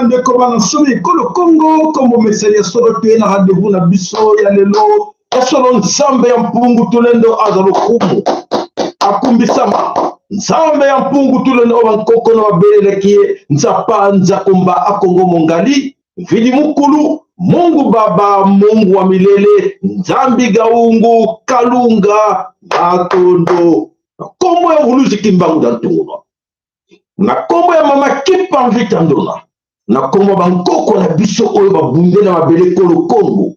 Bandeko bana somi ekolo Kongo, kombo meseli ya solo, toye na rendez-vous na biso ya lelo ya solo. Nzambe ya mpungu tulendo aza lokumu, akumbisama. Nzambe ya mpungu tulendo oyo bankoko na babelelaki ye, nzapa nzakomba akongo mongali mvidi mukulu, Mungu Baba, Mungu wa milele, Nzambi Gaungu Kalunga Matondo, na nkombo ya Mvuluzi Kimbangu da Ntungulwa, na nkombo ya Mama Kipa Mvita Ndona, na nkombo ya bankoko na biso oyo babunde na mabele kolo Kongo,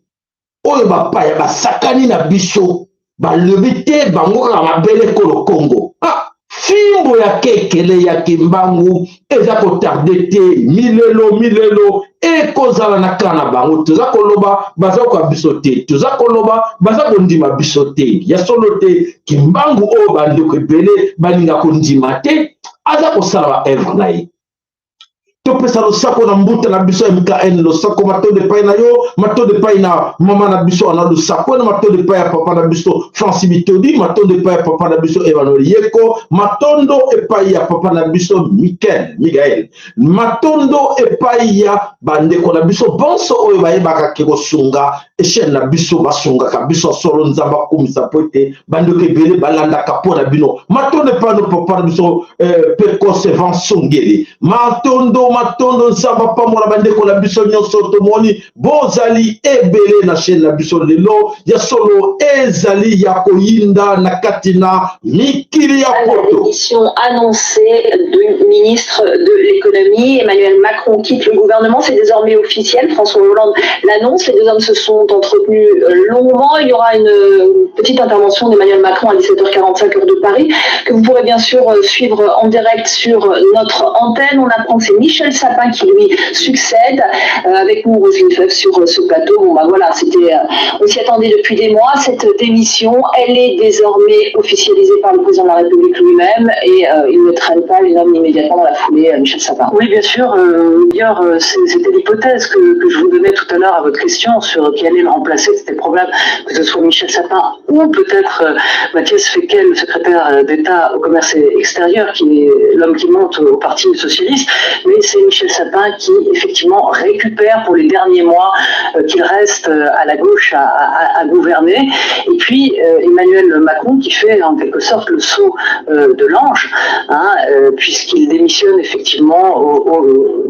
oyo bapaya basakani na biso, balobi te bango kaka mabele kolo Kongo. Ah, fimbo ya kekele ya Kimbangu eza kotarder te. Milelo milelo ekozala na kaka na bango. Toza koloba, baza koka biso te. Toza koloba, baza kondima biso te. Ya solo te, Kimbangu oyo bandeko ebele balinga kondima te, aza kosala ba œuvre na ye. Topesa losako na mbuta na biso MKN, losako, matondo epai na yo, matondo epai na mama na biso ana losako na matondo epai ya papa na biso Francis Bitodi, matondo epai ya papa na biso Emmanuel Yeko, matondo epai ya papa na biso Mikel Migael, matondo epai ya bandeko na biso bonso oyo bayebaka ke kosunga chaîne na biso, basungaka biso solo. Nzambe akumisa po ete bandeko ebele balandaka mpo na bino. Matondo epai no papa na biso Peko Sevan Songele, matondo, matondo. Nzambe apambola bandeko na biso nyonso. Tomoni bozali ebele na chaîne na biso lelo. Ya solo, ezali ya koyinda na kati na mikili ya La poto. Démission annoncée du ministre de l'économie. Emmanuel Macron quitte le gouvernement, c'est désormais officiel. François Hollande l'annonce. Les deux hommes se sont entretenus longuement. Il y aura une petite intervention d'Emmanuel Macron à 17h45, heure de Paris, que vous pourrez bien sûr suivre en direct sur notre antenne. On apprend que c'est Michel Sapin qui lui succède. Avec nous, Roselyne Feuve sur ce plateau. Bon, bah voilà, on s'y attendait depuis des mois. Cette démission, elle est désormais officialisée par le président de la République lui-même et il ne traîne pas, il nomme immédiatement dans la foulée Michel Sapin. Oui, bien sûr. D'ailleurs, c'était l'hypothèse que je vous donnais tout à l'heure à votre question sur qui allait le remplacer. C'était probable que ce soit Michel Sapin ou peut-être Mathias Fekl, le secrétaire d'État au commerce extérieur, qui est l'homme qui monte au Parti socialiste. Mais c'est Michel Sapin qui, effectivement, récupère pour les derniers mois qu'il reste à la gauche à gouverner. Et puis Emmanuel Macron qui fait en quelque sorte le saut de l'ange, hein, puisqu'il démissionne effectivement.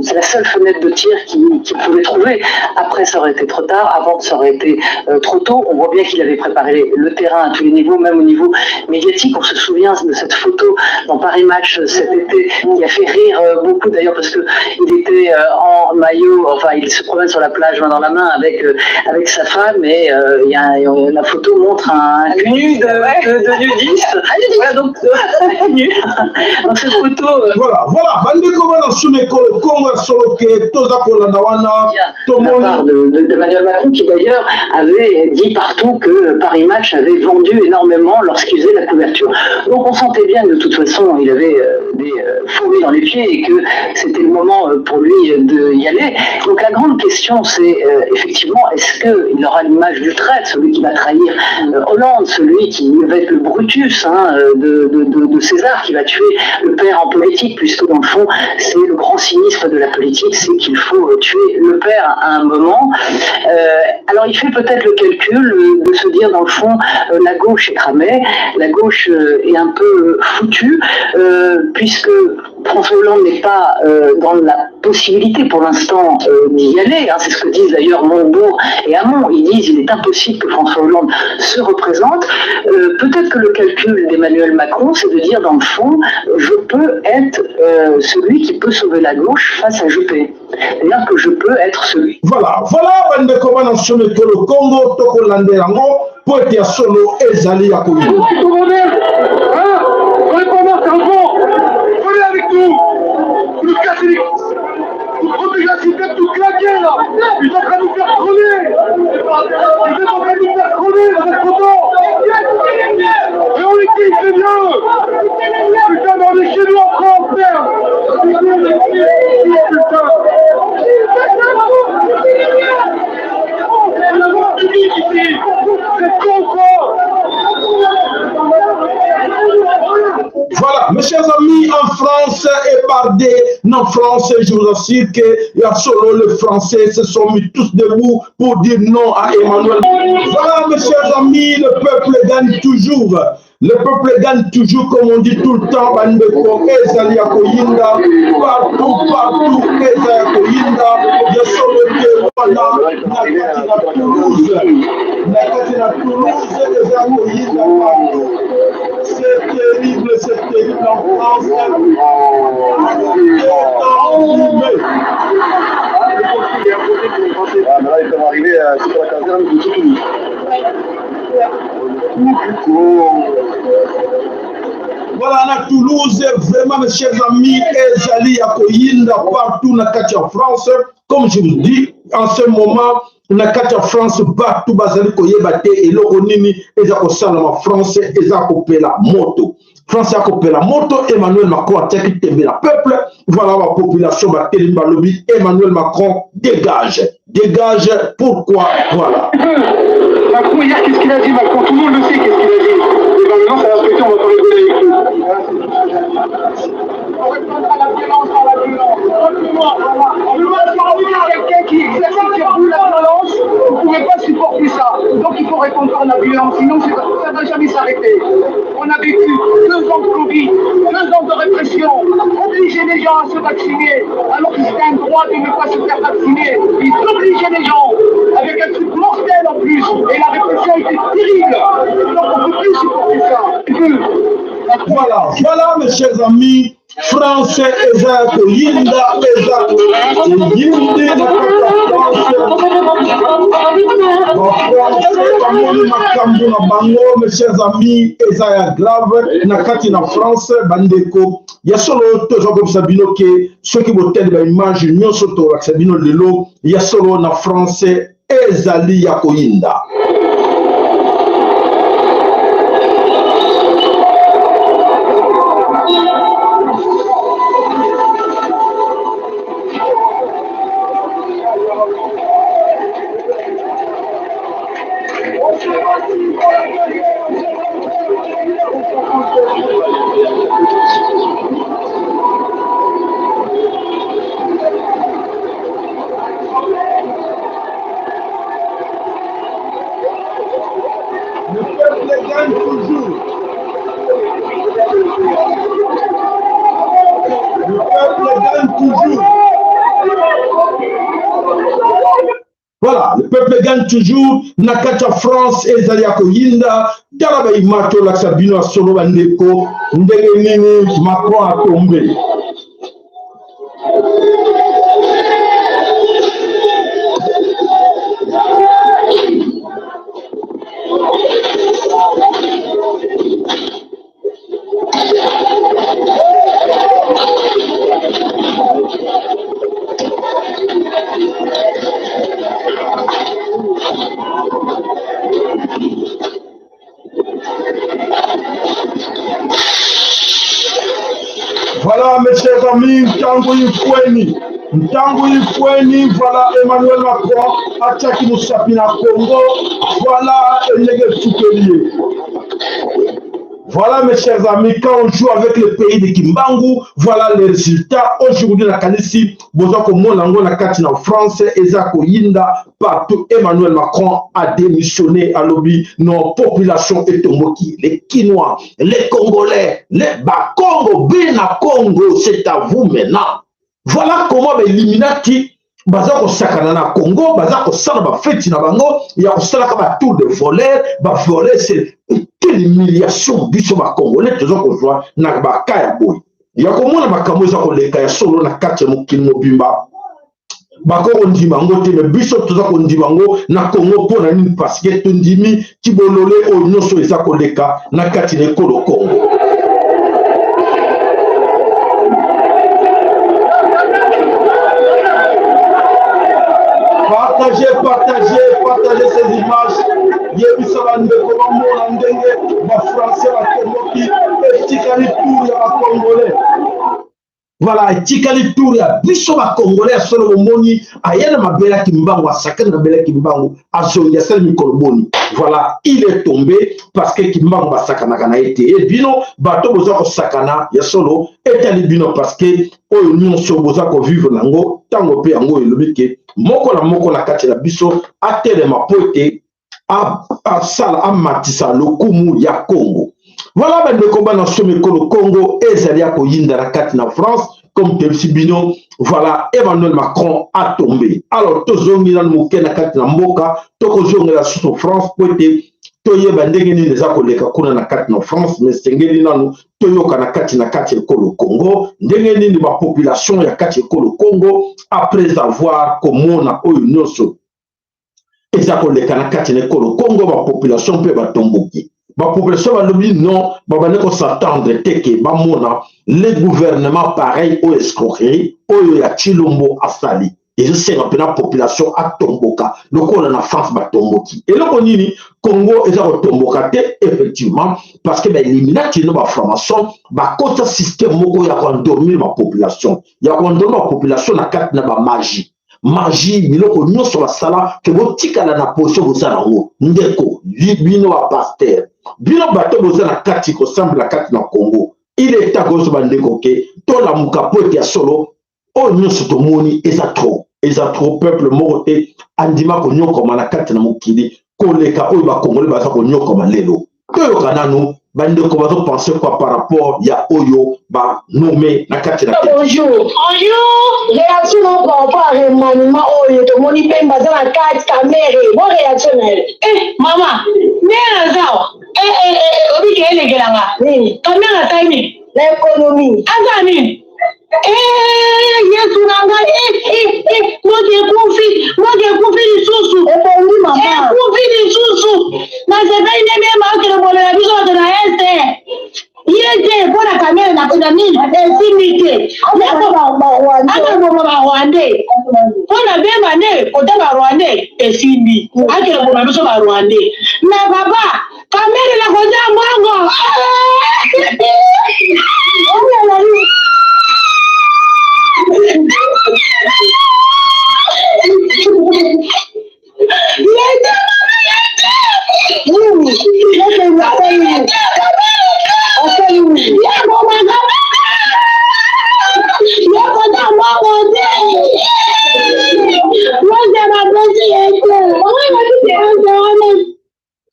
C'est la seule fenêtre de tir qu'il pouvait trouver. Après, ça aurait été trop tard. Avant, ça aurait été trop tôt. On voit bien qu'il avait préparé le terrain à tous les niveaux, même au niveau médiatique. On se souvient de cette photo dans Paris Match cet été qui a fait rire beaucoup d'ailleurs parce que il était en maillot, enfin il se promène sur la plage main dans la main avec sa femme et il y a, la photo montre un cul nu de nudiste. Voilà, donc nu. Donc cette photo. Voilà, bandeko bana sumeko Kongo ya solo ke toza kolanda wana. Tomoni d'Emmanuel Macron qui d'ailleurs avait dit partout que Paris Match avait vendu énormément lorsqu'il faisait la couverture. Donc on sentait bien que de toute façon il avait des fourmis dans les pieds et que c'était le moment pour lui de y aller. Donc la grande question, c'est effectivement, est-ce qu'il aura l'image du traître, celui qui va trahir Hollande, celui qui va être le Brutus, hein, de César, qui va tuer le père en politique, puisque dans le fond c'est le grand cynisme de la politique, c'est qu'il faut tuer le père à un moment. Alors il fait peut-être le calcul de se dire, dans le fond, la gauche est cramée, la gauche est un peu foutue, puisque François Hollande n'est pas dans la possibilité pour l'instant d'y aller. Hein, c'est ce que disent d'ailleurs Montebourg et Hamon. Ils disent: il est impossible que François Hollande se représente. Peut-être que le calcul d'Emmanuel Macron, c'est de dire, dans le fond, je peux être celui qui peut sauver la gauche face à Juppé. C'est-à-dire que je peux être celui. Voilà, bandeko bana somekolo Congo, tokolandela yango po ete ya solo ezali ya koyina. Venez avec nous. Vous nous cassez les. Vous protégez la cité de tout claquer là. Ils sont en train de nous faire crever. Ils sont en train de nous faire crever là, c'est trop tard. Et on les kiffe, les vieux. Putain, mais on est chez nous en France, merde. Putain. C'est la voie publique ici. C'est con, quoi. Voilà, mes chers amis en France et débardé na France. Je vous assure que ya solo, les Français se sont mis tous debout pour dire non à Emmanuel. Voilà, mes chers amis, le peuple gagne toujours. Le peuple gagne toujours, comme on dit tout le temps. Bandeko, ezali ya koyinda partout, partout, eza ya koyinda ya solo te. Wana na kati na Toulouse, na kati na Toulouse, eza ya koyinda partout. C'est terrible, c'est terrible en France. Tout est enfumé. Ah, mais là, ils peuvent arriver sur la caserne de Toulouse. Voilà, na Toulouse, vraiment, mes chers amis, ezali ya koyinda partout na kati ya France. Comme je vous dis, en ce moment, na kati ya France, bato bazali koyeba te eloko nini eza kosalama. France eza kopela moto, France ya kopela moto. Emmanuel Macron atiaki tembe na peuple. Voilà, bapopulation batelemi, balobi Emmanuel Macron dégage, dégage. Pourquoi? Voilà. Macron, hier, qu'est-ce qu'il a dit, Macron? Tout le monde le sait, qu'est-ce qu'il a dit. Et ben maintenant, ça va péter, on va pas rigoler avec lui. On répondra à la violence par la violence. On ne peut pas quelqu'un qui exerce sur vous la violence, vous ne pouvez pas supporter ça. Donc il faut répondre par la violence, sinon ça ne va jamais s'arrêter. On a vécu 2 ans de Covid, 2 ans de répression, obliger les gens à se vacciner, alors que c'était un droit de ne pas se faire vacciner. Ils obligeaient les gens, avec un truc mortel en plus, et la répression était terrible. Donc on ne peut plus supporter ça. Voilà, voilà, mes chers amis, France eza koyinda, eza eyindi na kati ya France. Bafrançais bamoni makambo na bango, mes chers amis, eza ya grave na kati na France. Bandeko ya solo, toza koyebisa bino ke soki botali baimage nyonso tolakisa bino lelo, ya solo na France ezali ya koyinda. Le peuple gagne toujours. Le peuple gagne toujours. Voilà, le peuple gagne toujours na kati ya France, ezali ya koyinda. Tala baimage tolakisa bino ya solo, bandeko, ndenge nini Macron atombe. Voilà, mes chers amis, ntango ikweni, ntango ikweni. Voilà, Emmanuel Macron atiaki mosapi na Congo. Voilà ndenge esukeli ye. Voilà, mes chers amis, quand on joue avec le pays de Kimbangu, voilà les résultats. Aujourd'hui, nakanisi, boza komona yango na kati na France, eza koyinda partout. Emmanuel Macron a démissionné, alobi non, population etomboki, les Kinois, les Congolais, les Bakongo, Bena Congo, c'est à vous maintenant. Voilà comment Illuminati baza kosakana na Congo, baza kosala bafeti na bango ya kosalaka batour de voleur, bavoleur. C'est quelle humiliation biso bacongolais toza kozwa na baka ya boye, ya komona makambo eza koleka ya solo na kati ya mokili mobimba. Bako kondima yango te, mais biso toza kondima yango na Congo. Mpo na nini? Parce que tondimi tibolole oyo nyonso eza koleka na kati na ekolo Congo. Partagez, partagez, partagez ces images. Yebisa bandeko bamona ndenge bafrançais batomboki. Etikali tour ya bacongolais. Voilà, etikali tour ya biso ba congolais ya solo. Bomoni, aya na mabele ya Kimbangu, asakani na mabele ya Kimbangu, azongi, asali mikolo boni, voilà, il est tombé, parce que Kimbangu basakanaka na ye te. E bino bato boza kosakana, ya solo etali bino, parce que oyo nyonso boza kovivre nango ntango mpe yango elobi ke moko na moko na kati na biso atelema mpo ete asala amatisa lokumu ya Congo. Voilà, bandeko bana somi, ekolo Congo ezali ya koyinda na kati na France. Comme toyebisi bino, voilà, Emmanuel Macron a tombé. Alors tozongi nanu moke na kati na mboka, tokozongela susu France po ete toyeba ndenge nini eza koleka kuna na kati na France. Mais esengeli nanu toyoka na kati ekolo Congo ndenge nini bapopulation ya kati ekolo Congo, après avoir komona oyo nyonso eza koleka na kati na ekolo Congo, bapopulation mpe batomboki. Bapopulation balobi non, babandi kos'attendre te ke bamona le gouvernement pareil oyo, escroquerie oyo ya Tshilombo asali. Ezosenga mpena population atomboka lokola na France batomboki. Eloko nini Congo eza kotomboka te? Effectivement, parce que bailluminati no bafranc-maçon bakota système moko ya koendormir bapopulation, ya koendormir bapopulation na kati na bamagie, magie, biloko nyonso basala ke botikala na position boza nango. Ndeko, bino bapasteur, bino bato boza na kati kosambela kati na Congo, il est temps koyoso bandeko ke tolamuka po ete ya solo oyo nyonso tomoni eza trop, eza trop. Peuple moko te andima konyokoma na kati na mokili koleka oyo bakongole baza konyokoma lelo. Toyoka nanu bandeko bazopense quoi par rapport ya oyo banome na kati na. Bonjour, bonjour. Réaction no par rapport à remaniement oyo tomoni, Bemba aza na kati, Kamerhe. Bo réaction na ye? Eh mama, nde naza awa, obiki elekelanga. Nini? Kamerhe asali nini? Na économie. Aza nini? Yesu na ngai, mboka ekufi, mboka ekufi lisusu. Ebongi, mama. Ekufi lisusu. Nasepeli ndenge maokele bolela biso bato na Est ye te mpo na Kamerhe na nini esimbi te, akoboma barwandais. Mpo na Bemba nde kota barwandais esimbi, akele boma biso barwandais. Na papa Kamerhe na koza mbongo. Nini? Asali asali nini? Yakota mbongo te.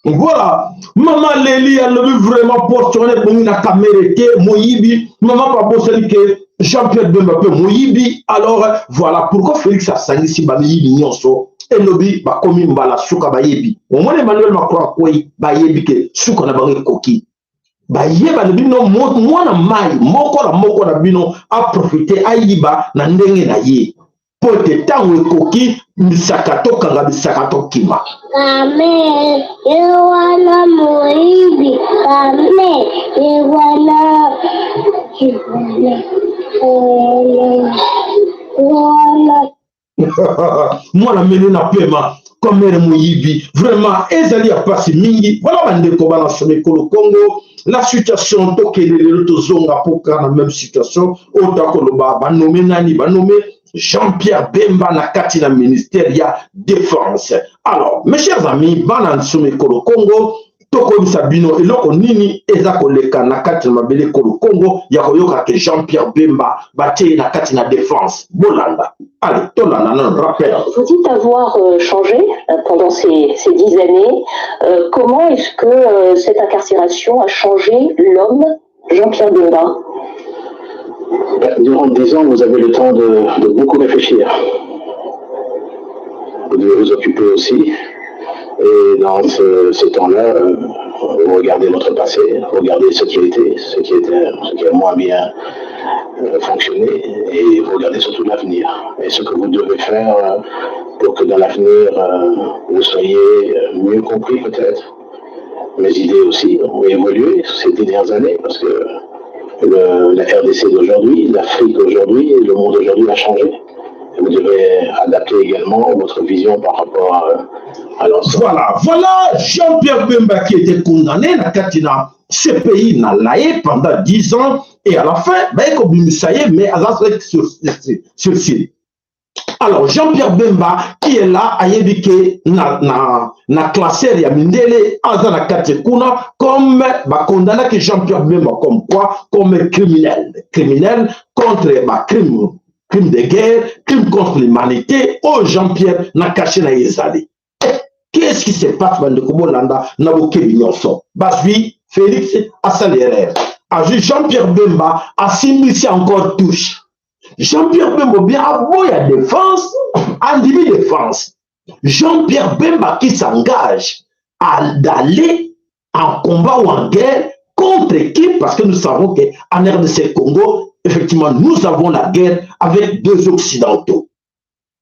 Voilà, mama leli, alobi vraiment poste wana ebongi na Kamerhe te, moyibi. Mama babosani ke Jean-Pierre Bemba mpe moyibi. Alors voilà pourquoi Félix asangisi bamiyibi nyonso. Elobi bakomi mbala suka, bayebi. Omoni Emmanuel Macron akwei, bayebi ke suka na bango ekoki. Bayeba na bino, mwana mai moko na moko na bino aprofite, ayiba na ndenge na ye, mpo ete ntango ekoki, bisaka tokanga, bisaka tokima. Kamerhe ye wana moyibi, Kamerhe ye wana, ye wana. Mwana mene na pema, Kamerhe moyibi. Vraiment ezali ya mpasi mingi. Voilà, bandeko bana somi ekolo Congo, la situation tokende lelo, tozonga mpoka na même situation oyo takoloba. Banome nani? Banome Jean-Pierre Bemba na kati na ministère ya Défense. Alors, mes chers amis, bana nsomi ekolo Congo, tokoyebisa bino eloko nini eza koleka na kati na mabele ekolo Congo ya koyoka ke Jean-Pierre Bemba batie ye na kati na Défense. Bolanda, allez, tolanda nano rappel. Vous dites avoir changé pendant ces 10 années. Comment est-ce que cette incarcération a changé l'homme Jean-Pierre Bemba? Durant 10 ans, vous avez le temps de beaucoup réfléchir. Vous devez vous occuper aussi. Et dans ce temps-là, vous regardez votre passé, vous regardez ce qui a été, ce qui était, ce qui a moins bien fonctionné, et vous regardez surtout l'avenir. Et ce que vous devez faire pour que dans l'avenir, vous soyez mieux compris peut-être. Mes idées aussi ont évolué ces 10 dernières années parce que la RDC d'aujourd'hui, l'Afrique aujourd'hui et le monde aujourd'hui a changé. Et vous devez adapter également votre vision par rapport à l'ensemble. Voilà, voilà Jean-Pierre Bemba qui était condamné na kati na CPI na laye pendant 10 ans et à la fin baye kobimisa ye, mais aza sursis. Alors Jean-Pierre Bemba qui est là, ayebi ke na classeur ya mindele aza na kati kuna, comme bakondamnaki Jean-Pierre Bemba comme quoi? Comme criminel, criminel contre bacrime, crime de guerre, crime contre l'humanité. Oyo Jean-Pierre na cachet na ye ezali. Qu'est-ce qui se passe, bandeko? Bolanda na bokebi nyonso. Bazwi Félix, asali erreur, azwi Jean-Pierre Bemba, asimbisi encore touche. Jean-Pierre Bemba bien aboya défense, andimi défense. Jean-Pierre Bemba qui s'engage à d'aller en combat ou en guerre contre qui? Parce que nous savons qu'en RDC Congo, effectivement, nous avons la guerre avec deux Occidentaux,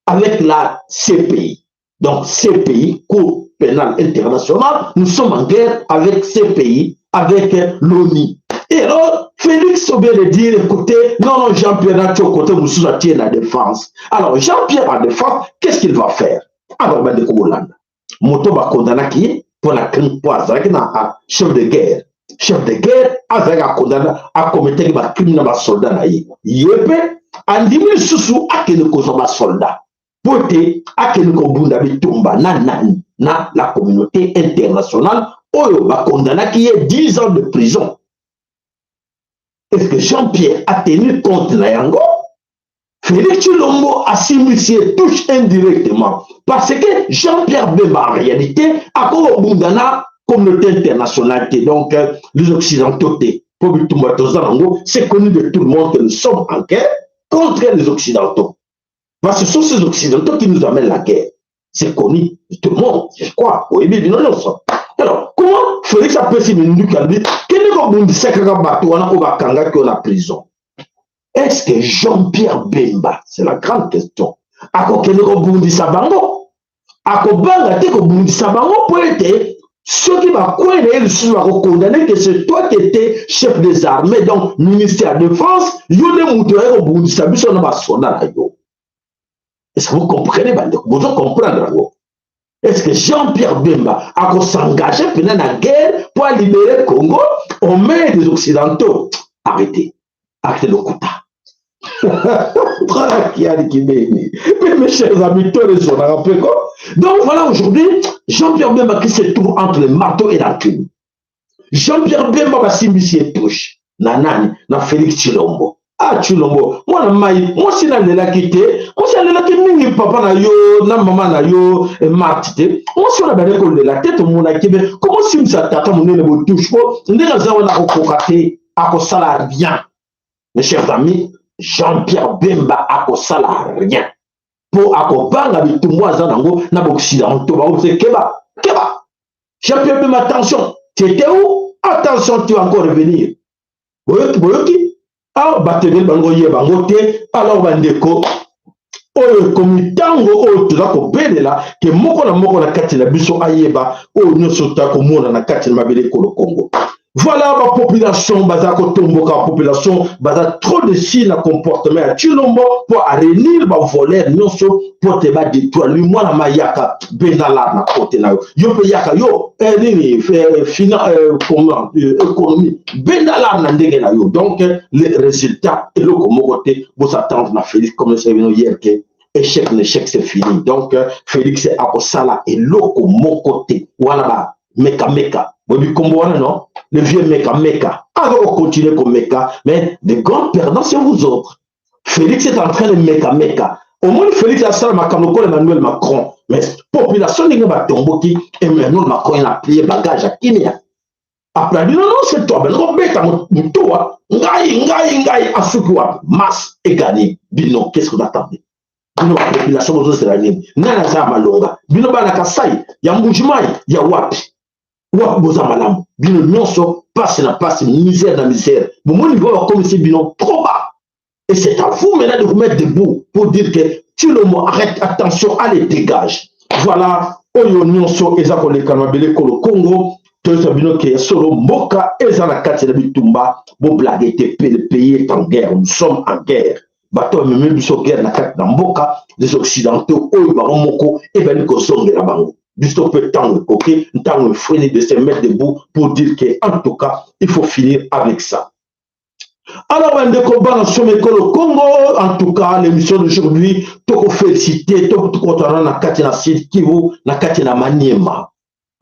avec la CPI. Donc CPI, Cour pénale internationale, nous sommes en guerre avec CPI, avec l'ONU. Et alors, Félix vient de dire, écoutez, non, non, Jean-Pierre Nacho, côté mosusu atie la défense. Alors, Jean-Pierre en défense, qu'est-ce qu'il va faire? Alors, bandeko, bolanda. Moto bakondanaki ye mpo na crime, mpo azalaki na chef de guerre. Chef de guerre azalaki akondana, akometaki bacrime na basoldat na ye. Ye mpe andimi lisusu akende kozwa basoldat mpo ete akende kobunda bitumba na nani? Na la communauté internationale oyo bakondanaki ye 10 ans de prison. Est-ce que Jean-Pierre a tenu compte na yango? Félix Tshilombo asimbisi ye touche indirectement, parce que Jean-Pierre Bemba en réalité akokobunda na communauté internationale te, donc les Occidentaux te, mpo bitumba toza nango, c'est connu de tout le monde que nous sommes en guerre contre les Occidentaux, parce que ce sont ces Occidentaux qui nous amènent la guerre. C'est connu de tout le monde, je crois, oyebi bino nyonso. Alors comment Félix apesi minduki, alobi kende kobundisa kaka bato wana oyo bakangaki oyo na prison? Est-ce que Jean-Pierre Bemba, c'est la grande question, akokende kobundisa bango? Akobanga te kobundisa bango, mpo ete soki bakwei na ye lisusu, bakokondane que c'est toi qui étais chef des armées, donc ministère ya défense, yo nde moto oye kobundisa biso na basoda na yo. Est-ce que vous comprenez, bandeko? Bozo comprendre yango? Est-ce que Jean-Pierre Bemba akosengage mpena na guerre pour libérer Congo aux mains des Occidentaux? Arrêtez, arrêtez lokuta. Mais mes chers amis, tous les on a rappelé quoi? Donc voilà aujourd'hui, Jean-Pierre Bemba qui se trouve entre le marteau et l'enclume. Jean-Pierre Bemba basimbisi touche. Na nani? Na Félix Tshilombo. Ah Tshilombo, mwana mai, mwasi nalelaki te, mwasi alelaki mingi papa na yo, na mama na yo, Marthe te. Mwasi wana bande kolela te, tomonaki be, comment simbisa tata monene botouche po ndenge aza wana, akokoka te, akosala rien. Mes chers amis, Jean-Pierre Bemba akosala rien mpo akobanga bitumbu aza nango na baoccidentaux. Baobse keba keba, Jean-Pierre Bemba, attention, tu étais où? Attention, tu vas encore revenir. Boyoki, boyoki. Awa bato ebele bango yeba yango te. Alors bandeko, oyo ekomi ntango oyo toza kobelela ke moko na moko na kati na biso ayeba oyo nyonso toza komona na kati na mabele ekolo Congo. Voilà, bapopulation baza kotomboka, bapopulation baza trop déçus na comportement ya Tshilombo mpo aréunir bavoleur nyonso mpo te badétruire lui. Mwana mayaka bendala na kote na yo, yo mpe yaka yo nini comment économie bendala na ndenge na yo. Donc le résultat, eloko moko te bos'attendre na Félix. Comme bino hier ke échec na échec, c'est fini. Donc Félix akosala eloko moko te. Wana ba mekameka, boyebi kombo wana, non? Le vieux mekameka aza kocontinue komeka, mais le grand perdant, c'est vous autres. Félix est en train de mekameka. Omoni Félix asala makambo lokola Emmanuel Macron, mais population ndenge batomboki, Emmanuel Macron ena plié bagage ya kimia. Apladi non, non, c'est toi bena kobeta motuwa ngai ngai ngai. Asuki wapi? Masse egani bino. Qu'est-ce que vous attendez, bino bapopulation? Bozozela nini? Nani aza ya malonga? Bino bana Kasai, ya Mbujimai, ya wapi wapi, boza malamu? Bino nyonso pasi na pasi, misère na misère. Bomoni niveau bakomisi bino trop bas, et c'est à vous maintenant de vous mettre debout pour dire que Tshilombo arrête, attention, allez, dégage. Voilà oyo nyonso eza koleka na mabele kolo Congo. Toyesa bino ke solo mboka eza na kati na bitumba. Boblague te pe, le pays est en guerre, nous sommes en guerre. Bato bamemi biso guerre na kati na mboka, les Occidentaux oyo bango moko ebali kozongela bango. Biso mpe ntango ekoki, ntango efreni de se mettre debout pour dire que en tout cas il faut finir avec ça. Alors bandeko bana somo ekolo Congo, en tout cas l'émission d'aujourd'hui toko féliciter, tokotana na kati na Sud Kivu, na kati na Maniema,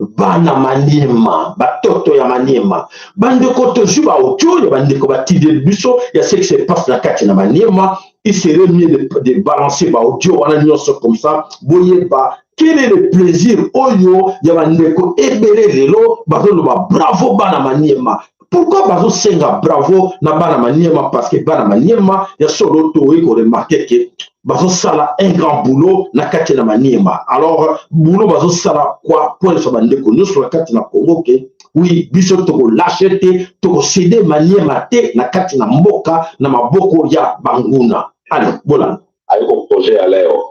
bana Maniema, batoto ya Maniema. Bandeko, tozwi ba audio ya bandeko batindeli biso ya ce qui se passe na kati na Maniema. Il serait mieux de balancer ba audio wana nyonso, comme ça boyeba quel est le plaisir oyo ya bandeko ebele lelo bazoloba bravo bana Maniema. Pourquoi bazosenga bravo na bana Maniema? Parce que bana Maniema ya solo, toyei koremarquer ke bazosala un grand boulot na kati na Maniema. Alors boulot bazosala kwa po bandeko nyonso na kati na Congo ke oui, biso tokolâcher te, tokocéder Maniema te na kati na mboka na maboko ya banguna. Ale bolanda. Haiko projet ya leo,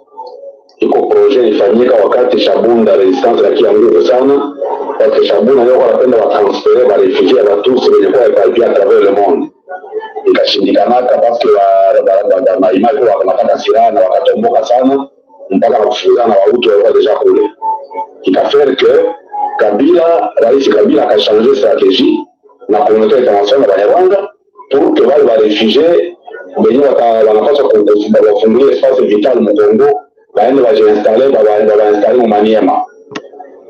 iko projet ilifanyika wakati Shabunda résistance yakia nguvu sana, parce que Shabunda ndio wanapenda watransférer ba réfugiés ya Batusi wenye kuwa éparpillés à travers le monde, ikashindikanaka parce que Maimai kwa wakamata silaha na wakatomboka sana mpaka na kufukuzana na Wahutu walikuwa déjà kule, ikafaire que Kabila, Rais Kabila akachanger stratégie na communauté internationale na Banyarwanda pour que wale ba réfugiés benye wanapaswa wafungulie espace vital mu Congo baende bajiinstaller, babainstaller mu Maniema.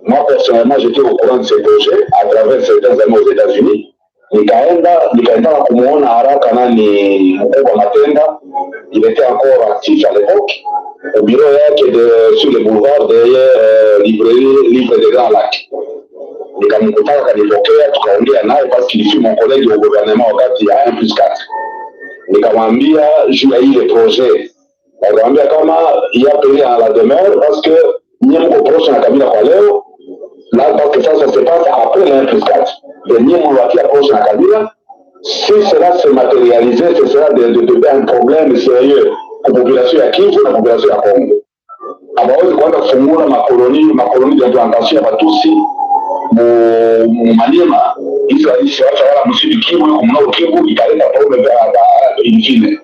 Moi personnellement, j'étais au courant de ce projet à travers certains amis aux États-Unis. Nikaenda nikaendaka kumuona haraka nani mkubwa Matenda, il était encore actif à l'époque, au bureau yake sur le boulevard derrière librairie Livre de Grand Lac. Nikamkutaka, akanipokea, tukaongea naye parce qu'il fut mon collègue au gouvernement wakati ya 1 plus 4. Nikamwambia juu ya ile projet, akamwambia kama il y a péril à la demeure parce que nyie mko proche na Kabila kwa leo là, parce que ça, ça se passe après le 1 plus 4. Et nyie mliwakia proche na Kabila, si cela se matérialisait, ce sera un problème sérieux kwa population ya Kivu na population ya Congo. Abawezi kuanza kufungula macolonies, macolonies d'implantation ya Batusi mu Maniema, hizo isiwacha wala mu Sud Kivu, mu Nord Kivu, ikaleta problème in fine.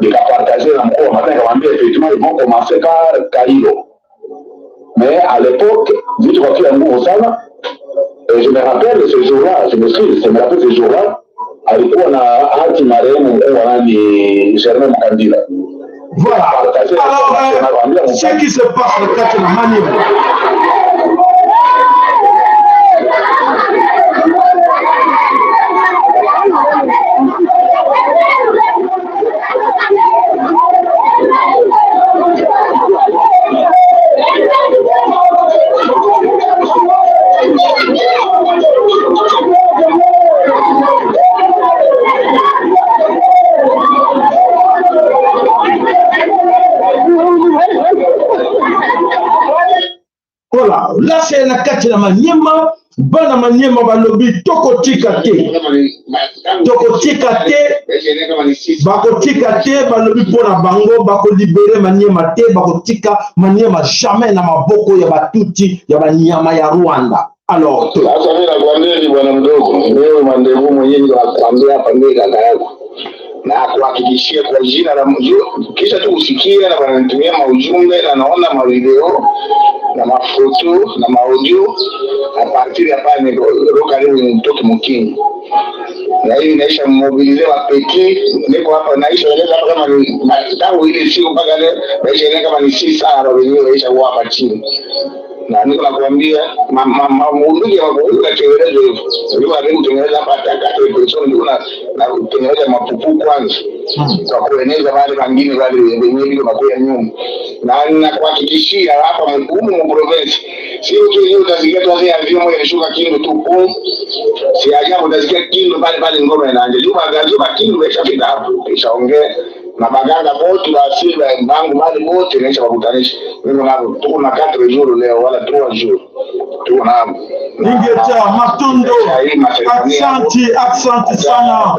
Nikapartager na mkuu wa Matanga, nikamwambia effectivement ils vont commencer par Cairo. Mais à l'époque, vitu kwa kia nguvu sana. Et je me rappelle ce jour-là, je m'excuse, je me rappelle ce jour-là, alikuwa na hati marehemu mkuu wa nani Germain Mukandila. Voilà. Alors, ce qui se passe na kati na Maniema. Voilà, là c'est na kati na Maniema. Bana Maniema balobi tokotika te, tokotika te, bakotika te. Balobi mpo na bango bakolibérer Maniema te, bakotika Maniema jamais na maboko ya Batuti, ya banyama ya Rwanda. Alors Sasa mimi nakwambia bwana mdogo, wewe Mandevu mwenyewe ndio nakwambia hapa, ndiye kaka yako na kuhakikishia kwa jina la Mungu, kisha tu usikie na wananitumia maujumbe na naona mavideo na mafoto na maaudio à partir ya pale niko karibu nitoke mukini na hivi naisha mobiliser wapeki, niko hapa naisha eleza hapa kama ni tangu ile siku mpaka leo naisha eleza kama ni 6 sana wenyewe naisha kuwa hapa chini na niko nakwambia bunduki ya kutengeneza hivyo ndio wanataka kutengeneza hapa hata hata person ndio na kutengeneza mapupu kwanza kwa kueneza wale wengine wale wenyewe ndio nakuya nyuma na nakuhakikishia hapa humu mu province sio tu hiyo, utasikia tu avion moja inashuka Kindu tu pum, si ajabu utasikia Kindu pale pale ngoma inaanza juu magazo Kindu ishafika hapo ishaongea na baganga bote ba asili bangu bale bote naisha bakutanisha. Mimi nabo tuko na 4 jours leo wala 3 jours tuko nabo. Ingeta Matondo, aksanti, aksanti sana.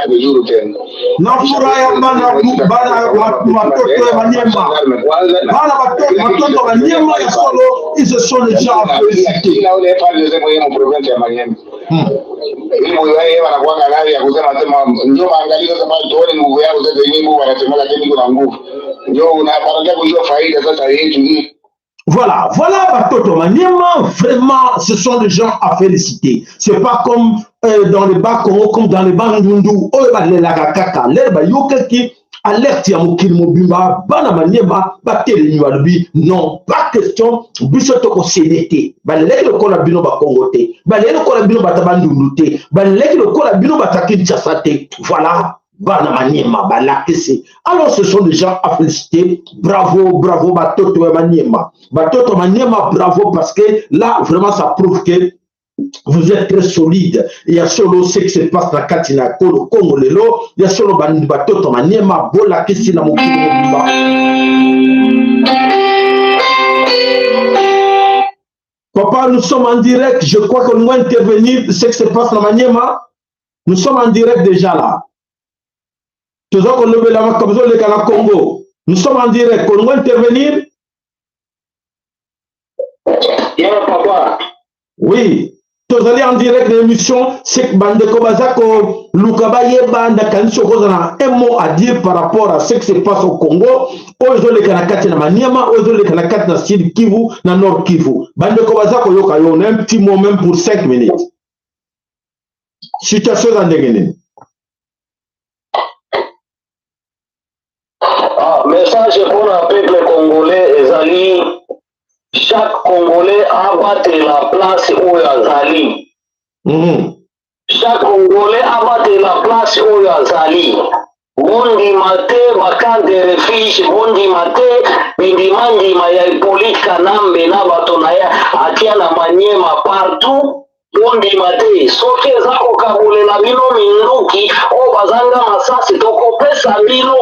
4 jours tena. Na furaha ya bana bana watoto ya Maniema, bana watoto ya Maniema ya solo, ils se sont déjà félicités. Kila ule FARDC mwenye mu province ya Maniema ili mwe wanakuwa gari ya kusema sema ndio maangalia sasa pale tuone nguvu yao sasa yenyewe, wanasema lakini kuna nguvu ndio unapata kujua faida sasa yetu hii. Voilà, voilà Batoto Maniema, vraiment, ce sont des gens à féliciter. C'est pas comme euh, dans le Bas-Congo, comme dans le Bandundu, oyo balelaka kaka, lere bayokaki alerte ya mokili mobimba, bana Maniema batelemi balobi non, pas question, biso tokosede te. Balelaki lokola bino Bakongo te, balelaki lokola bino bata Bandundu te, balelaki lokola bino bata Kinshasa te. Voilà, bana maniema balakisi alors ce sont des gens à féliciter bravo bravo batoto ya maniema batoto maniema bravo parce que là vraiment ça prouve que vous êtes très solide ya solo ce qui se passe na kati na kolo Congo lelo ya solo batoto maniema bolakisi na mokili mobimba. Papa, nous sommes en direct. Je crois que nous allons intervenir ce qui se passe na Maniema. Nous sommes en direct déjà là. Toza kolobela makambo ezoleka na Congo. Nous sommes en direct. Kongo intervenir? Yeah, papa. Oui. Tozali en direct na émission, c'est bandeko baza koluka bayeba nakanisi okozala na un mot à dire par rapport à ce qui se passe au Congo, oyo ezoleka na kati na Maniema, oyo ezoleka na kati na Sud Kivu, na Nord Kivu. Bandeko baza koyoka yo na un petit mot même pour 5 minutes. Situation eza ndenge nini? Ah, message mpona peuple congolais ezali chaque congolais abatela place oyo azali. Mm -hmm. Chaque congolais abatela place oyo azali. Bondima te ba camp de refuge, bondima te bindimandima ya Hippolyte Kanambe na bato na ye atia na Maniema partout. Bondima te soki eza kokabolela bino minduki oyo bazanga masasi tokopesa bino,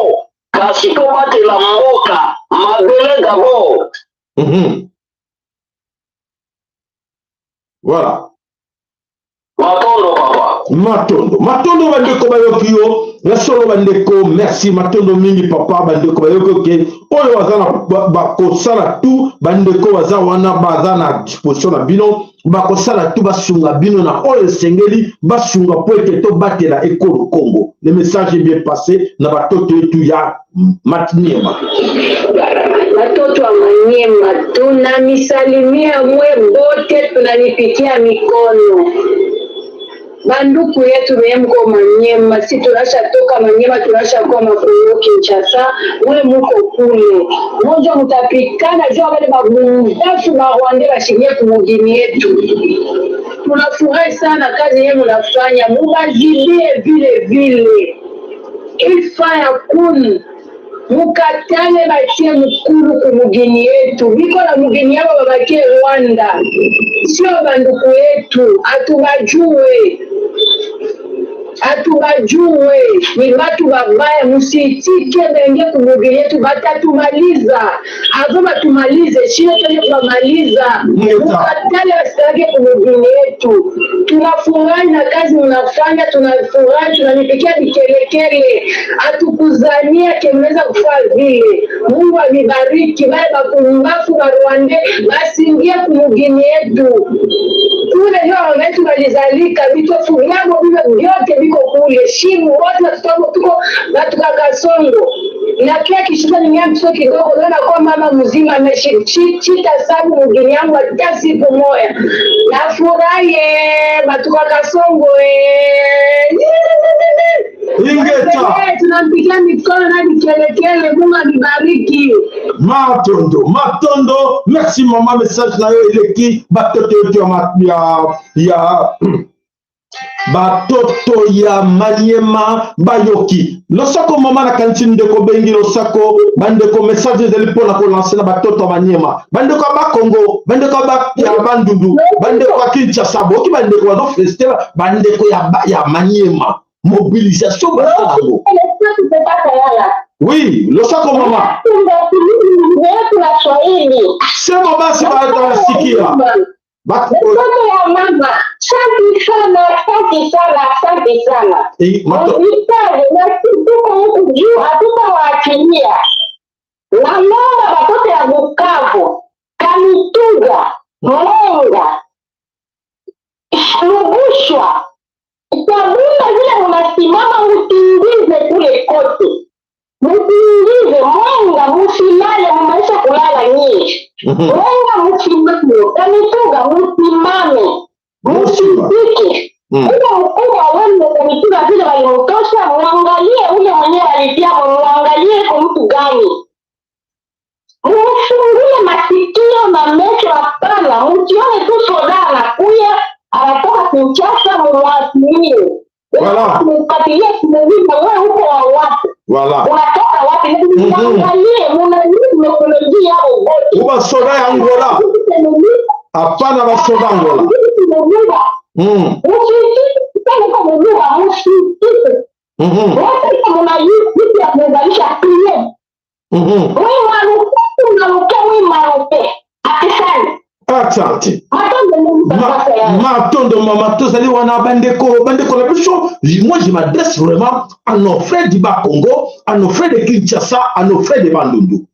kasi tobatela mboka mabele d'abord. Mm -hmm. Voilà. Matondo papa. Matondo. Matondo bandeko bayoki yo. Ya solo bandeko, merci matondo mingi papa bandeko bayoki oke. Oyo baza na bakosala tout bandeko baza wana baza na disposition na bino bakosala tout basunga bino na oyo esengeli basunga po ete tobatela ekolo Congo. Le message est bien passé na batoto yetu ya Maniema. Watoto wa Manyema, tunamisalimia mwe bote, tunanipikia mikono banduku yetu benye mko Manyema, si tunasha toka Manyema, tunasha kuwa Makongo Kinshasa, mwe muko kule moja mutapikana jua wale babumbafu ba Rwanda bashingie kumugini yetu. Tunafurahi sana kazi yenu munafanya, mubazidie vile vile ifa ya kun mukatale batie mukulu ku mugini yetu biko na mugini yabo babatie Rwanda, sio banduku yetu, atubajue atubajue ni batu babaya, musiitike benge kumugini yetu, batatumaliza avo batumalize, shio tende kubamaliza. Mukatale basitalake kumugini yetu. Tunafurahi na kazi mnafanya, tunafurahi, tunanipikia vikelekele, hatukuzania ke mnaweza kufaa vile. Mungu avibariki bale bakumbafu ba Rwande basingie kumugini yetu kule, ndio mama yetu balizalika vitofu vyabo vile vyote viko kule shimu wote watoto tuko batuka Kasongo na kila kishuka ni mtoto kidogo, naona kwa mama mzima ameshita sabu mugini yangu hata siku moya. Nafurahi batuka Kasongo Ingeta. Tunampigia mikono na vikelekele. Mungu avibariki. Matondo, matondo. Merci mama, message na yo eleki batoto yetu ya, ya, ya batoto ya Maniema bayoki losako mama na kanisi ndeko bengi losako bandeko message ezali mpona kolanse na batoto ya Maniema bandeko ya Bakongo bandeko ya Bandundu bandeko ya Kinshasa boyoki bandeko bazofelisite bandeko ya, ya Maniema mobilisation basala yango. Oui, losako mama. Sema basi batasikia. Mtoto ya mama, asante sana, asante sana, asante sana. Msitari na tuko huku juu, hatutawaachilia. Naomba watoto ya Bukavu, Kamituga, Mwenga, Lugushwa, Tabunda, vile munasimama, msingize kule kote, msingize Mwenga. Mwenga musilale mumaisha kulala nyie. Mwenga musimame, Kamituga musimame, musitike. Ule mkubwa wenu Kamituga vile walimtosha, mwangalie ule mwenyewe walitia, mwangalie ko mtu gani. Mufungule masikio na macho, hapana, msione tu soda anakuya anatoka Kinshasa, mumwatilie. Voilà. Mkatilie kumuuliza wewe uko wa wapi? Voilà. Unatoka wapi? Mwangalie, munajua teknolojia yao wote. Ubasoda ya Angola. Hapana basoda Angola. Asante. Matondo mama, tozali wana bandeko, bandeko na biso. Moi je m'adresse vraiment à nos frères du Bas-Congo, à nos frères de Kinshasa, à nos frères de Bandundu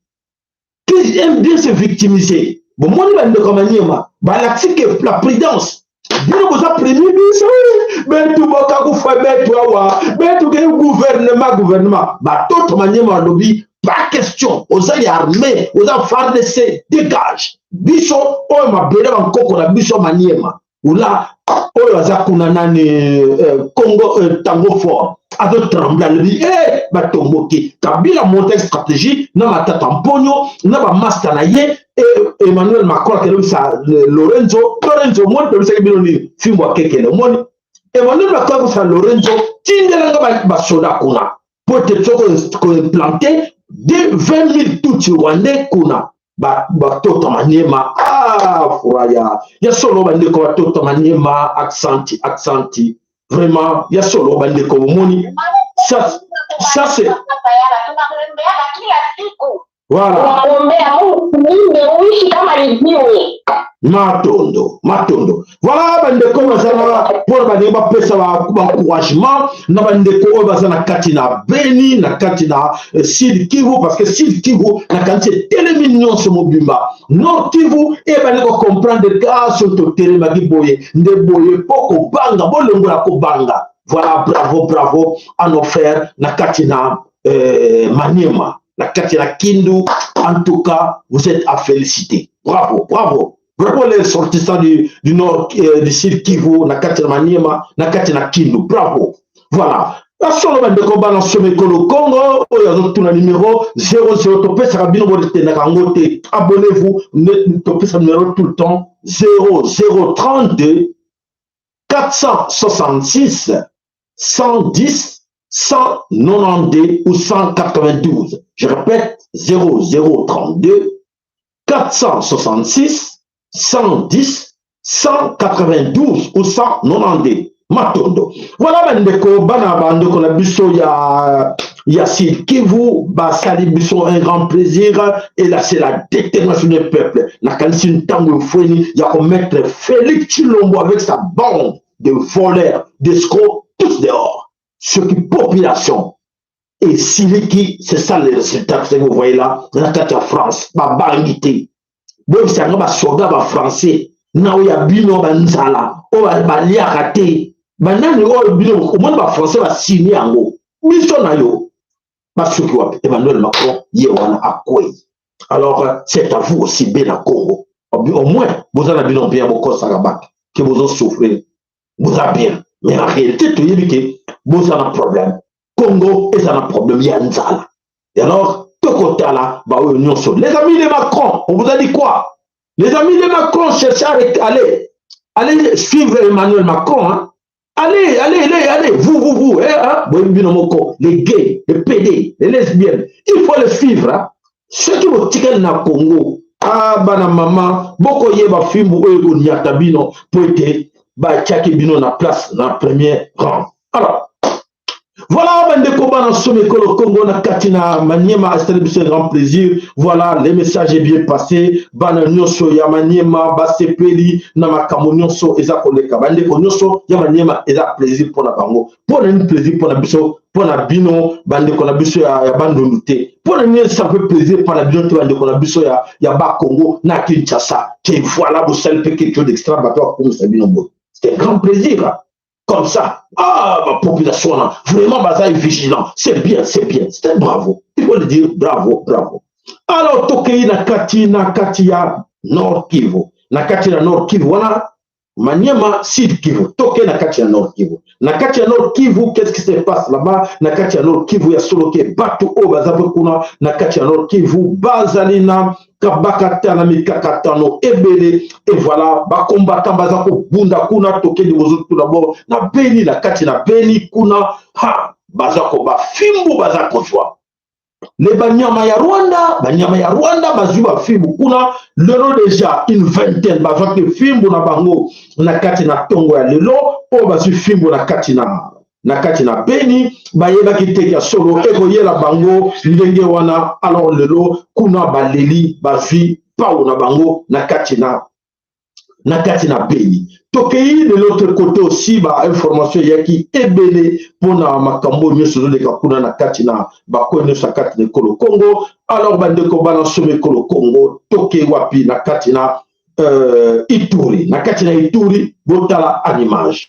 qui aiment bien se victimiser. Bomoni bandeko Maniema balakisi ke la prudence, bino boza premier biso betu boka kufa betu awa betu ke gouvernement gouvernement batoto Maniema balobi pas question, oza ya armée, oza FARDC, dégage. Biso oyo mabele bankoko na biso Maniema ula oyo aza kuna nani Congo Tango Fort azotremble, alobi e batomboki. Kabila monte stratégie na Matata Mponyo na bamaster na ye e Emmanuel Macron akelobisa Lorenzo. Lorenzo omoni tobisaki bino nini? Fimbo akekele. Omoni Emmanuel Macron akosa Lorenzo, tindelanga basoda kuna po ete soko koimplante de 20 000 tutsi rwandais kuna. Batoto Maniema, ah, furaya ya solo bandeko batoto Maniema, aksanti aksanti vraiment ya solo bandeko bomoni ça ça c'est voilà. Tunakuombea Mungu kuimbe uishi kama lijiwe. Matondo matondo. Voilà bandeko bazala mpona balingi bapesa baencouragement na bandeko oyo baza na kati na Beni, na kati na Sud Kivu, parce que Sud Kivu nakanisi etelemi nyonso mobimba, Nord Kivu ebandi kocomprendre ka so totelemaki boye nde boye mpo kobanga bolongola kobanga. Voilà, bravo bravo à nos frères na kati na Maniema, na kati na Kindu. En tout cas vous êtes à féliciter, bravo bravo bravo les sortissants du nord du Sud Kivu, na kati na Maniema, na kati na Kindu, bravo. Voilà basolo bandeko bana somekolo Congo oyo azotuna numéro 00 topesaka bino, botendaka yango te. Abonnez-vous, topesa numéro tout le temps 0032 466 110 192 ou 192. Je répète, 0032 466 110 192 ou 192. Matondo. Voilà bandeko bana bandeko na biso ya ya Sud Kivu basali biso un grand plaisir et là c'est la détermination du peuple. Nakanisi ntango efweni ya komettre Félix Tshilombo avec sa bande de voleurs, d'escrocs, tous dehors. Ce qui population et siliki, c'est ça le résultat que vous voyez là na kati ya France babangi te. Boyebisa yango basoda bafrançais na oyo ya bino banzala oyo baliaka te, banani oyo bino omoni bafrançais basini yango biso na yo basuki wapi? Emmanuel Macron ye wana akwei. Alors c'est à vous aussi bena Congo, au moins boza na bino bien, bokosaka bato ke bozosouffrir, boza bien, mais en réalité toyebi ke boza na problème. Congo eza na problème ya nzala. Et alors tokotala baoyo nyonso, les amis de Macron, on vous a dit quoi? Les amis de Macron, cherchez à aller allez suivre Emmanuel Macron, hein? Allez, allez, allez, allez, vous, vous, vous, hein, hein? Moko, les gays, les PD, les lesbiennes, il faut les suivre. Hein? Ceux qui vont tirer na Congo, ah, bana mama, boko yeba fimbu oyo koniata bino, po ete batiaki bino na place na premier rang. Alors, voilà, bandeko bana somekolo Congo na kati na Maniema, asali biso un grand plaisir. Voilà, le message est bien passé. Bana nyonso ya Maniema basepeli na makambo nyonso eza koleka. Bandeko nyonso ya Maniema eza plaisir mpona bango. Mpona nini plaisir mpona biso, mpona bino bandeko na biso ya, ya Bandundu te? Mpona nini ça fait plaisir mpona bino te, bandeko na biso ya, ya Bakongo na Kinshasa ke voilà bosali mpe quelque chose d'extra, bato bakomisa bino boye? C'est un grand plaisir, hein? Comme ça, ah, ma population là, vraiment, baza vigilant. C'est bien, c'est bien. C'est un bravo. Il faut le dire, bravo, bravo. Alors tokei na kati na kati ya Nord Kivu, na kati na Nord Kivu wana Maniema, Sud Kivu, toke na kati ya Nord Kivu. Na kati ya Nord Kivu, qu'est-ce qui se passe là-bas? Na kati ya Nord Kivu ya solo ke batu oyo baza mpe kuna na kati ya Nord Kivu bazali na kabakata na mikakatano ebele et voilà ba combattants baza kobunda kuna. Toke liboso tout d'abord na Beni, na kati na Beni kuna ha baza ko bafimbu baza kozwa le banyama ya Rwanda, banyama ya Rwanda bazwi bafimbu kuna lelo déjà une vingtaine bazwaki fimbu na bango na kati na ntongo ya lelo oyo bazwi fimbu na kati na na kati na Beni. Bayebaki te ya solo ekoyela bango ndenge wana. Alors lelo kuna baleli bazwi pau na bango na kati na na kati na Beni. Tokei de l'autre côté aussi, ba information eyaki ebele mpona makambo nyonso ezoleka kuna na kati na bakoin nyonso ya kati na ekolo Congo. Alors bandeko bana nsoma ekolo Congo, tokei wapi? Na kati na Ituri, na kati na Ituri, botala en image.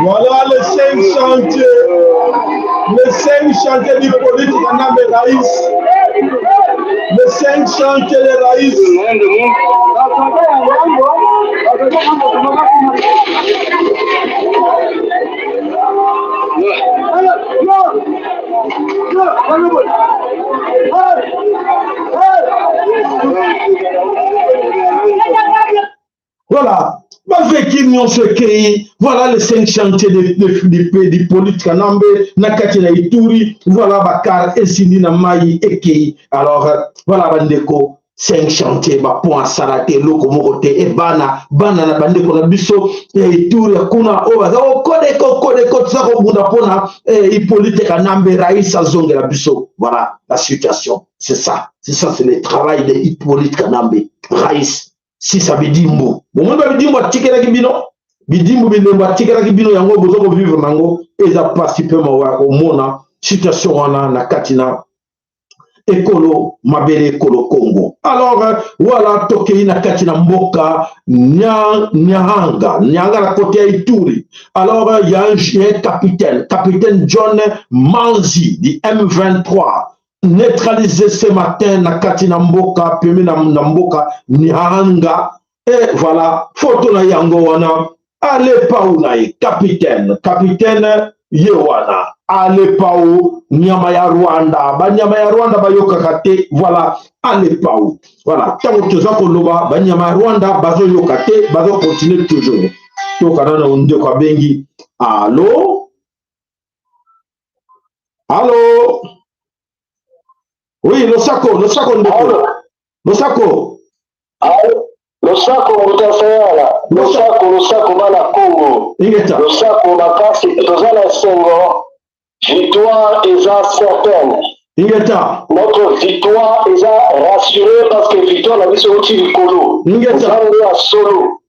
Voilà les 5 chantiers, les 5 chantiers du politique Kanambe Raïs, les 5 chantiers de Raïs. Voilà, bavéhicule nyonso ekei. Voilà les 5 chantiers d'Hippolyte Kanambe na kati na Ituri. Voilà, bacar esindi na mai ekei. Alors voilà bandeko, 5 chantier, bapont asala te, eloko moko te. E bana bana na bandeko na biso ya Ituri ya kuna oyo baza kokodeko kodeko, toza kobunda mpona Hippolyte Kanambe Raïs azongela biso. Voilà la situation, c'est ça, c'est ça, c'est le travail de Hippolyte Kanambe Raïs. Sisa bidimbu, bomoni ba bidimbu atikelaki bino, bidimbu bilembo atikelaki bino, yango boza kovivre nango. Eza pasi mpe mawa ya komona situation wana na kati na ekolo mabele ekolo Congo. Alors voilà, tokei na kati na mboka Nyahanga, Nyahanga na kote ya Ituri. Alors il y a un capitaine, capitaine John Manzi du M23 neutralisé ce matin na kati na mboka pemi na, na mboka Nyahanga. Et voilà photo na yango wana, ale pau na ye capitaine, capitaine ye wana ale pau, nyama ya Rwanda, banyama ya Rwanda bayokaka te. Voilà, ale pau. Voilà, ntango toza koloba, banyama ya Rwanda bazoyoka te, bazocontinue toujours. Toyoka nano ndeko abengi. Allo, allo, oui, losako, losako ndeko, losako. Losako moto asayala, losako, losako bana Congo. Ingeta. Losako makasi, toza na esengo, victoire eza certaine. Ingeta. Notre victoire eza rassurée parce que victoire na biso euti likolo. Ingeta. Nzambe ya solo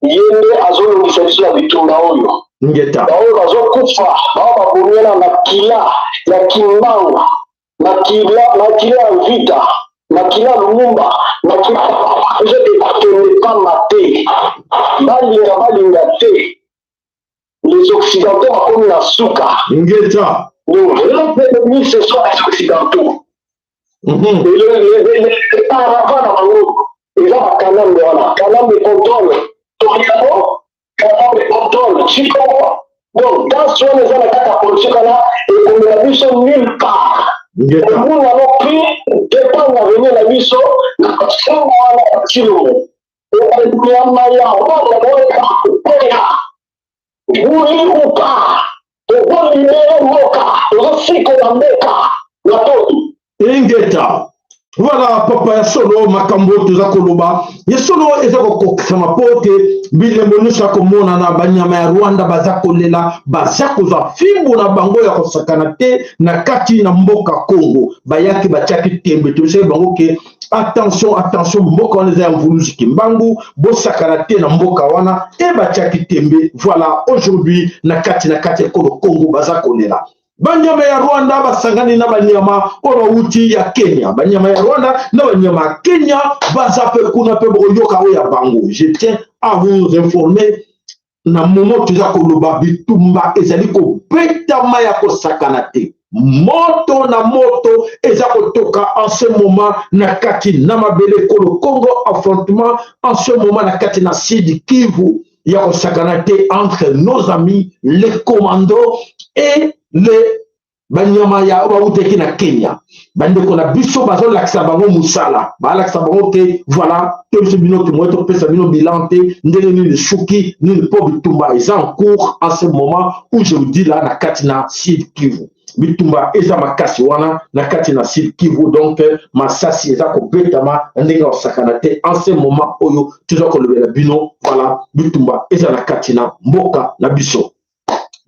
ye nde azolongisa biso na bitumba oyo. Ingeta. Baoyo bazokufa, bao babomela makila ya Kimbangu, makila, makila ya Vita, makila ya Lumumba, makila ezo ekokende pamba te. Balinga balinga te, les occidentaux bakomi na suka. Ingeta. Nos vrais ennemis, ce sont les occidentaux. Et les paravents na bango eza bakanambe wana. Kanambe contrôle Toriano, Kanambe contrôle Chikongo. Donc danse wana eza na kati ya politique wana ekomela biso nulle part. Ingeta. Nous n'allons plus dépendre avenir na biso na basengo wana ya Tshilombo. Nyama ya Rwanda boya voulu ou pas, tozolibere mboka, tozosikola mboka. Ingeta. Voilà papa ya solo makambo oyo toza koloba ya solo eza kokokisama mpo ete bilembo nyonso ya komonana banyama ya Rwanda baza kolela baza kozwa fimbu na bango ya kosakana te na kati na mboka Congo bayaki batiaki tembe tobisaki bango ke attention attention mboka wana eza ya mvuluzi kimbangu bosakana te na mboka wana e batiaki tembe voilà aujourd'hui na kati na kati ya ekolo Congo baza kolela Banyama ya Rwanda basangani na banyama oyo bawuti ya Kenya. Banyama ya Rwanda na banyama ya Kenya baza pe kuna pe bokoyoka oyo ya bango. Je tiens à vous informer na moment toza koloba bitumba ezali kobetama ya kosakana te. Moto na moto eza kotoka en ce moment na kati na mabele ekolo Congo, affrontement en ce moment na kati na Sud Kivu ya kosakana te entre nos amis les commandos et les banyama ya bawutaki na Kenya bandeko na biso bazolakisa bango mosala balakisa bango ke voilà to biso bino tomoye topesa bino bilan te ndenge nini suki nini mpo bitumba eza en cours en ce moment où je vous dis là na kati na Sud Kivu bitumba eza makasi wana na kati na Sud Kivu donc masasi eza kobetama na ndenge ya kosakana te en ce moment oyo toza kolobela bino voilà bitumba eza na kati na mboka na biso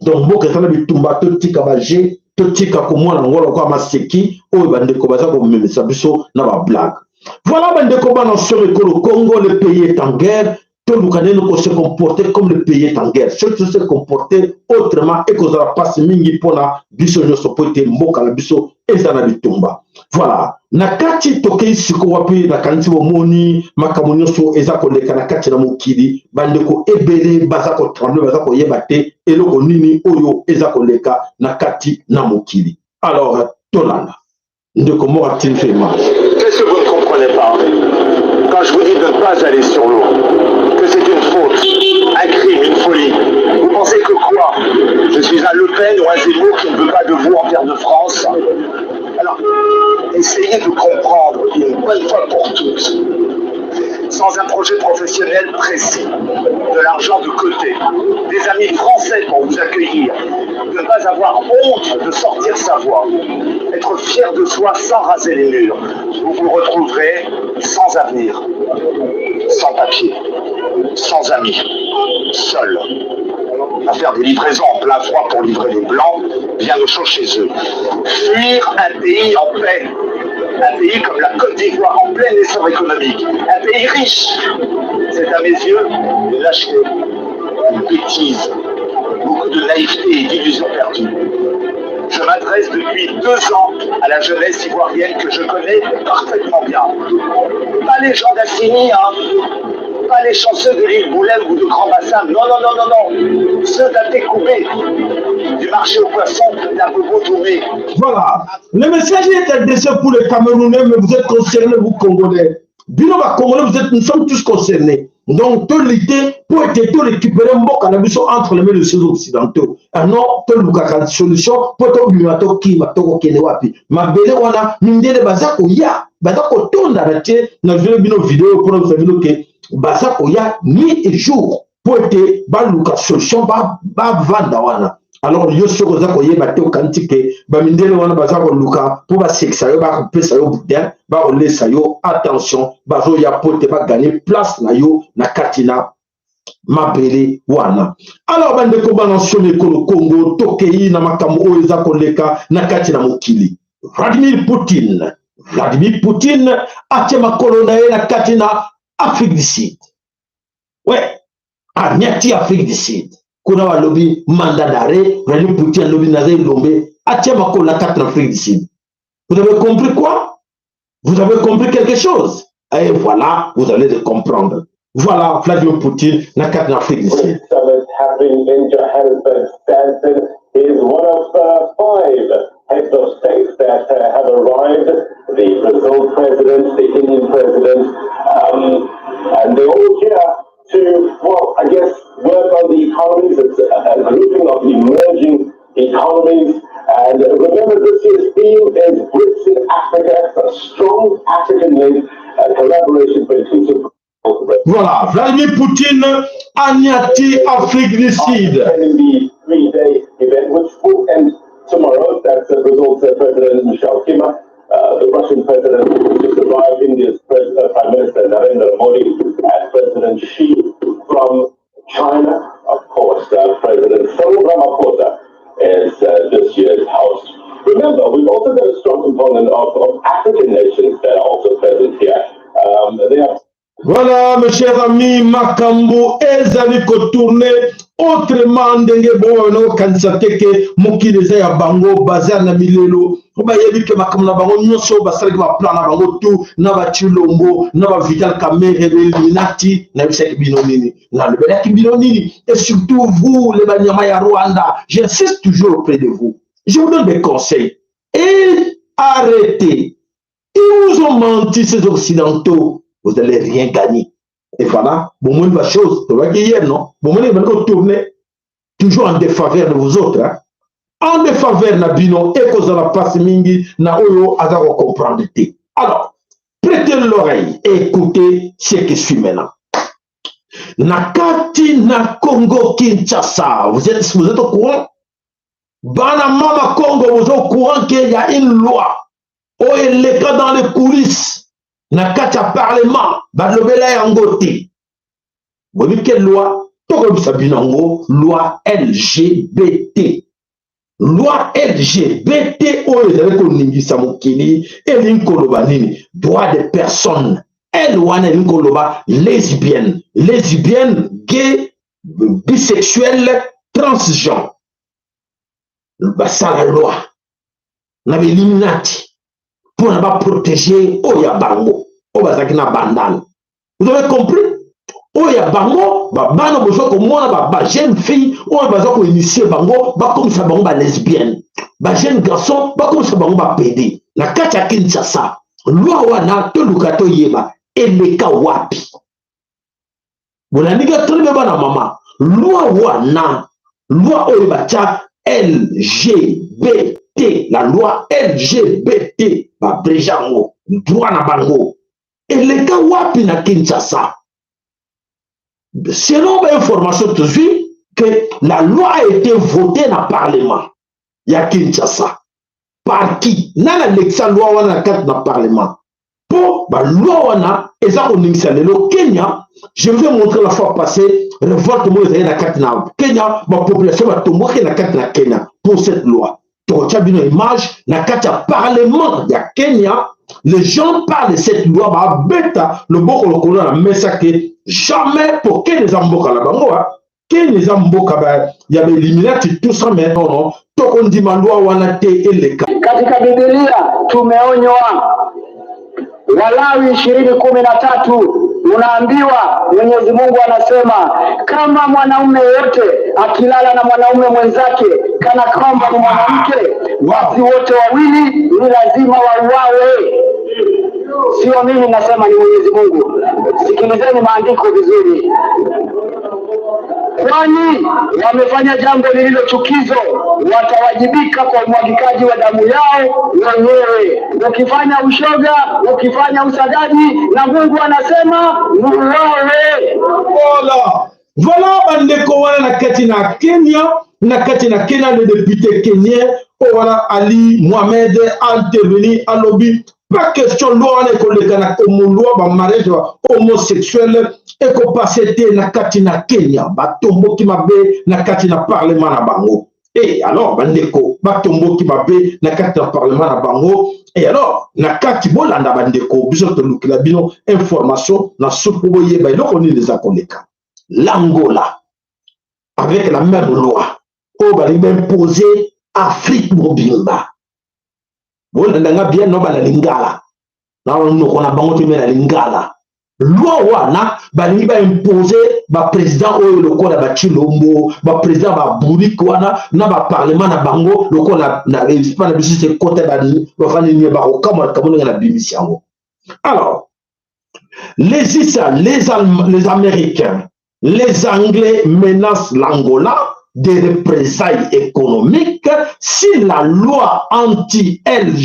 donc mboka eza na bitumba totika ba jeu totika komona yango lokola maseki oyo bandeko baza komemisa biso na ba blague voilà bandeko bana sur ekolo Congo le pays est en guerre toluka ndenge ko se comporter comme le pays est en guerre soki to se comporter autrement ekozala mpasi mingi mpona biso nyonso mpo ete mboka na biso eza na bitumba voilà na kati tokei siko wapi nakanisi bomoni makambo nyonso eza koleka na kati na mokili bandeko ebele baza kotremble baza koyeba te eloko nini oyo eza koleka na kati na mokili alors tolanda ndeko moko atindi biso image. Qu'est-ce que vous ne comprenez pas quand je vous dis de ne pas aller sur l'eau, que c'est une faute, un crime, une folie? Vous pensez que quoi? Je suis un Le Pen ou un Zemmour qui ne veut pas de vous en terre de France? Alors, essayez de comprendre une bonne fois pour toutes. Sans un projet professionnel précis, de l'argent de côté, des amis français pour vous accueillir, de ne pas avoir honte de sortir sa voix, être fier de soi sans raser les murs, vous vous retrouverez sans avenir, sans papier, sans amis, seul, à faire des livraisons en plein froid pour livrer les blancs bien au chaud chez eux. Fuir un pays en paix, un pays comme la Côte d'Ivoire en plein essor économique, un pays riche, c'est à mes yeux une lâcheté, une bêtise, beaucoup de naïveté et d'illusions perdues. Je m'adresse depuis 2 ans à la jeunesse ivoirienne que je connais parfaitement bien. Pas les gens d'Assini, hein, pas les chanceux de l'île Boulem ou de Grand Bassam, non, non, non, non, non, ceux d'Atékoubé, du marché aux poissons d'Abobo-Toumé. Voilà, le message est adressé pour les Camerounais, mais vous êtes concernés, vous Congolais. Bino ba Congolais, vous êtes, nous sommes tous concernés. Donc, to lutter pour être to récupérer mboka na biso entre les mains de ces occidentaux. Ah non, to lukaka solution pour to bima to kima to kokende wapi. Mabele wana mindele baza koya, baza kotonda na tie na vile bino video pour na bino ke baza koya nuit et jour pour ete baluka solution ba bavanda wana. Alors yo soki oza koyeba te okanisi ke bamindele wana baza koluka mpo basekisa yo, bakopesa yo boudin, bakolesa yo, attention, bazoya mpo te baganye place na yo na kati na mabele wana. Alors bandeko bana nsomi ekolo Congo, tokei na makambo oyo eza koleka na kati na mokili. Vladimir Poutine, Vladimir Poutine atie makolo na ye na kati na Afrique du Sud. Ouais, anyati Afrique du Sud. Kuna balobi mandat d'arrêt, Vladimir Poutine alobi naza elombe, atie makolo na kati na Afrique du Sud. Vous avez compris quoi? Vous avez compris quelque chose? Et voilà, vous allez le comprendre. Voilà Vladimir Poutine na kati na Afrique du Sud. Summit happening in Johannesburg. Stanton is one of 5 heads of state that have arrived. The Brazil president, the Indian president, and they're all here to, well, I guess, work on the economies. It's a grouping of emerging economies. And remember, this year's theme is BRICS in Africa, a strong African-led collaboration for inclusive growth. Voilà, Vladimir Poutine anyati Afrique du Sud. Attending the 3-day event, which will end tomorrow. That's the Brazil's President Michel Temer. Uh, the Russian president just arrived, India's uh, Prime Minister Narendra Modi and President Xi from China. Of course, uh, President Cyril Ramaphosa is uh, this year's host. Remember, we've also got a strong component of, of African nations that are also present here. Um, they are Voilà, mes chers amis, makambo ezali kotourne autrement ndenge bongo kokanisa te ke mokili eza ya bango baza na milelo po bayebi ke makambo na bango nyonso basalaki baplan na bango tout na bachilombo na bavital kamere belinati nayebisaki bino nini nalobelaki bino nini et surtout vous les banyama ya rwanda j'insiste toujours auprès de vous je vous donne des conseils et arrêtez Ils vous ont menti, ces Occidentaux. Vous n'allez rien gagner. Et voilà, bon, moi, une chose, tu vois hier, non? Bon, moi, il va tourner toujours en défaveur de vous autres. Hein? En défaveur, na bino, et que la passe mingi, na oyo, aza comprendre. Alors, prêtez l'oreille et écoutez ce qui suit maintenant. Na kati na Congo Kinshasa, vous êtes, vous êtes au courant? Bana Mama Congo, vous êtes au courant qu'il y a une loi oyo eleka dans les coulisses na kati ya parlement balobela yango te boyebi ke loi tokoyebisa bino yango loi lgbt loi lgbt oyo ezali koningisa mokili elingi koloba nini droit de personne l wana elingi koloba lesbienne lesbienne gay bisexuel transgenre basala loi na b'illuminati mpo na baprotege oyo ya bango oyo bazalaki na bandal vous avez compris oyo ya bango babana boza komona ba jeune fille oyo baza koinitie bango bakomisa bango ba lesbienne ba jeune garçon bakomisa bango ba pede na kati ya kinshasa loi wana toluka toyeba eleka wapi bolandi nga très bien bana mama loi wana loi oyo batya lgbt la loi lgbt babrege yango droit na bango eleka wapi na kinshasa selon bainformation tozwi que la loi a été votée na parlement ya kinshasa par qui nani alekisa loi wana na kati na parlement mpo baloi wana eza koningisa lelo kenya je vais montrer la fois passée révolte moko ezali na kati na kenya bapopulation batombwaki na kati na kenya pour cette loi tokotya bino image na kati ya parlement ya kenya les gens parlent de cette loi babeta loboko lokolo na mesa ke jamais po kenya eza mboka na bango Kenya eza mboka ba ya ba illuminati tout ça mais non non tokondima loi wana te eleka. Katika Biblia tumeonywa Walawi ishirini kumi na tatu unaambiwa Mwenyezi Mungu anasema kama mwanaume yeyote akilala na mwanaume mwenzake kana kwamba ni mwanamke, basi wote wawili ni lazima wauawe. Sio mimi nasema, ni Mwenyezi Mungu. Sikilizeni maandiko vizuri. Kwani wamefanya jambo lililo chukizo, watawajibika kwa umwagikaji wa damu yao wenyewe. Ukifanya ushoga, ukifanya usagaji, na Mungu anasema muuawe. Voilà. Voilà bandeko wana na kati na Kenya, na kati na Kenya le député kenyan oyo wana Ali Mohamed intervenu alobi pas question loi wana ekoleka na loi ba mariage homosexuel ekopase te na kati na Kenya batomboki mabe na kati na parlement na bango et alors bandeko batomboki mabe na kati na parlement na bango et alors na kati bolanda bandeko biso tolukela bino information na supu boyeba eloko nini eza koleka l'Angola avec la même loi oyo balingi baimpose Afrique mobimba bolanda nga bien no bana lingala na monoko na bango te me na lingala loi wana balingi baimpose baprésident oyo lokola bachilombo baprésident baburike wana na baparlement na bango lokola na epa na biso se kota bafandi nie bakokamwa likambo ndenge na bimisi yango alors les isa les, les américains les anglais menacent l'angola des représailles économiques si la loi anti-LGBT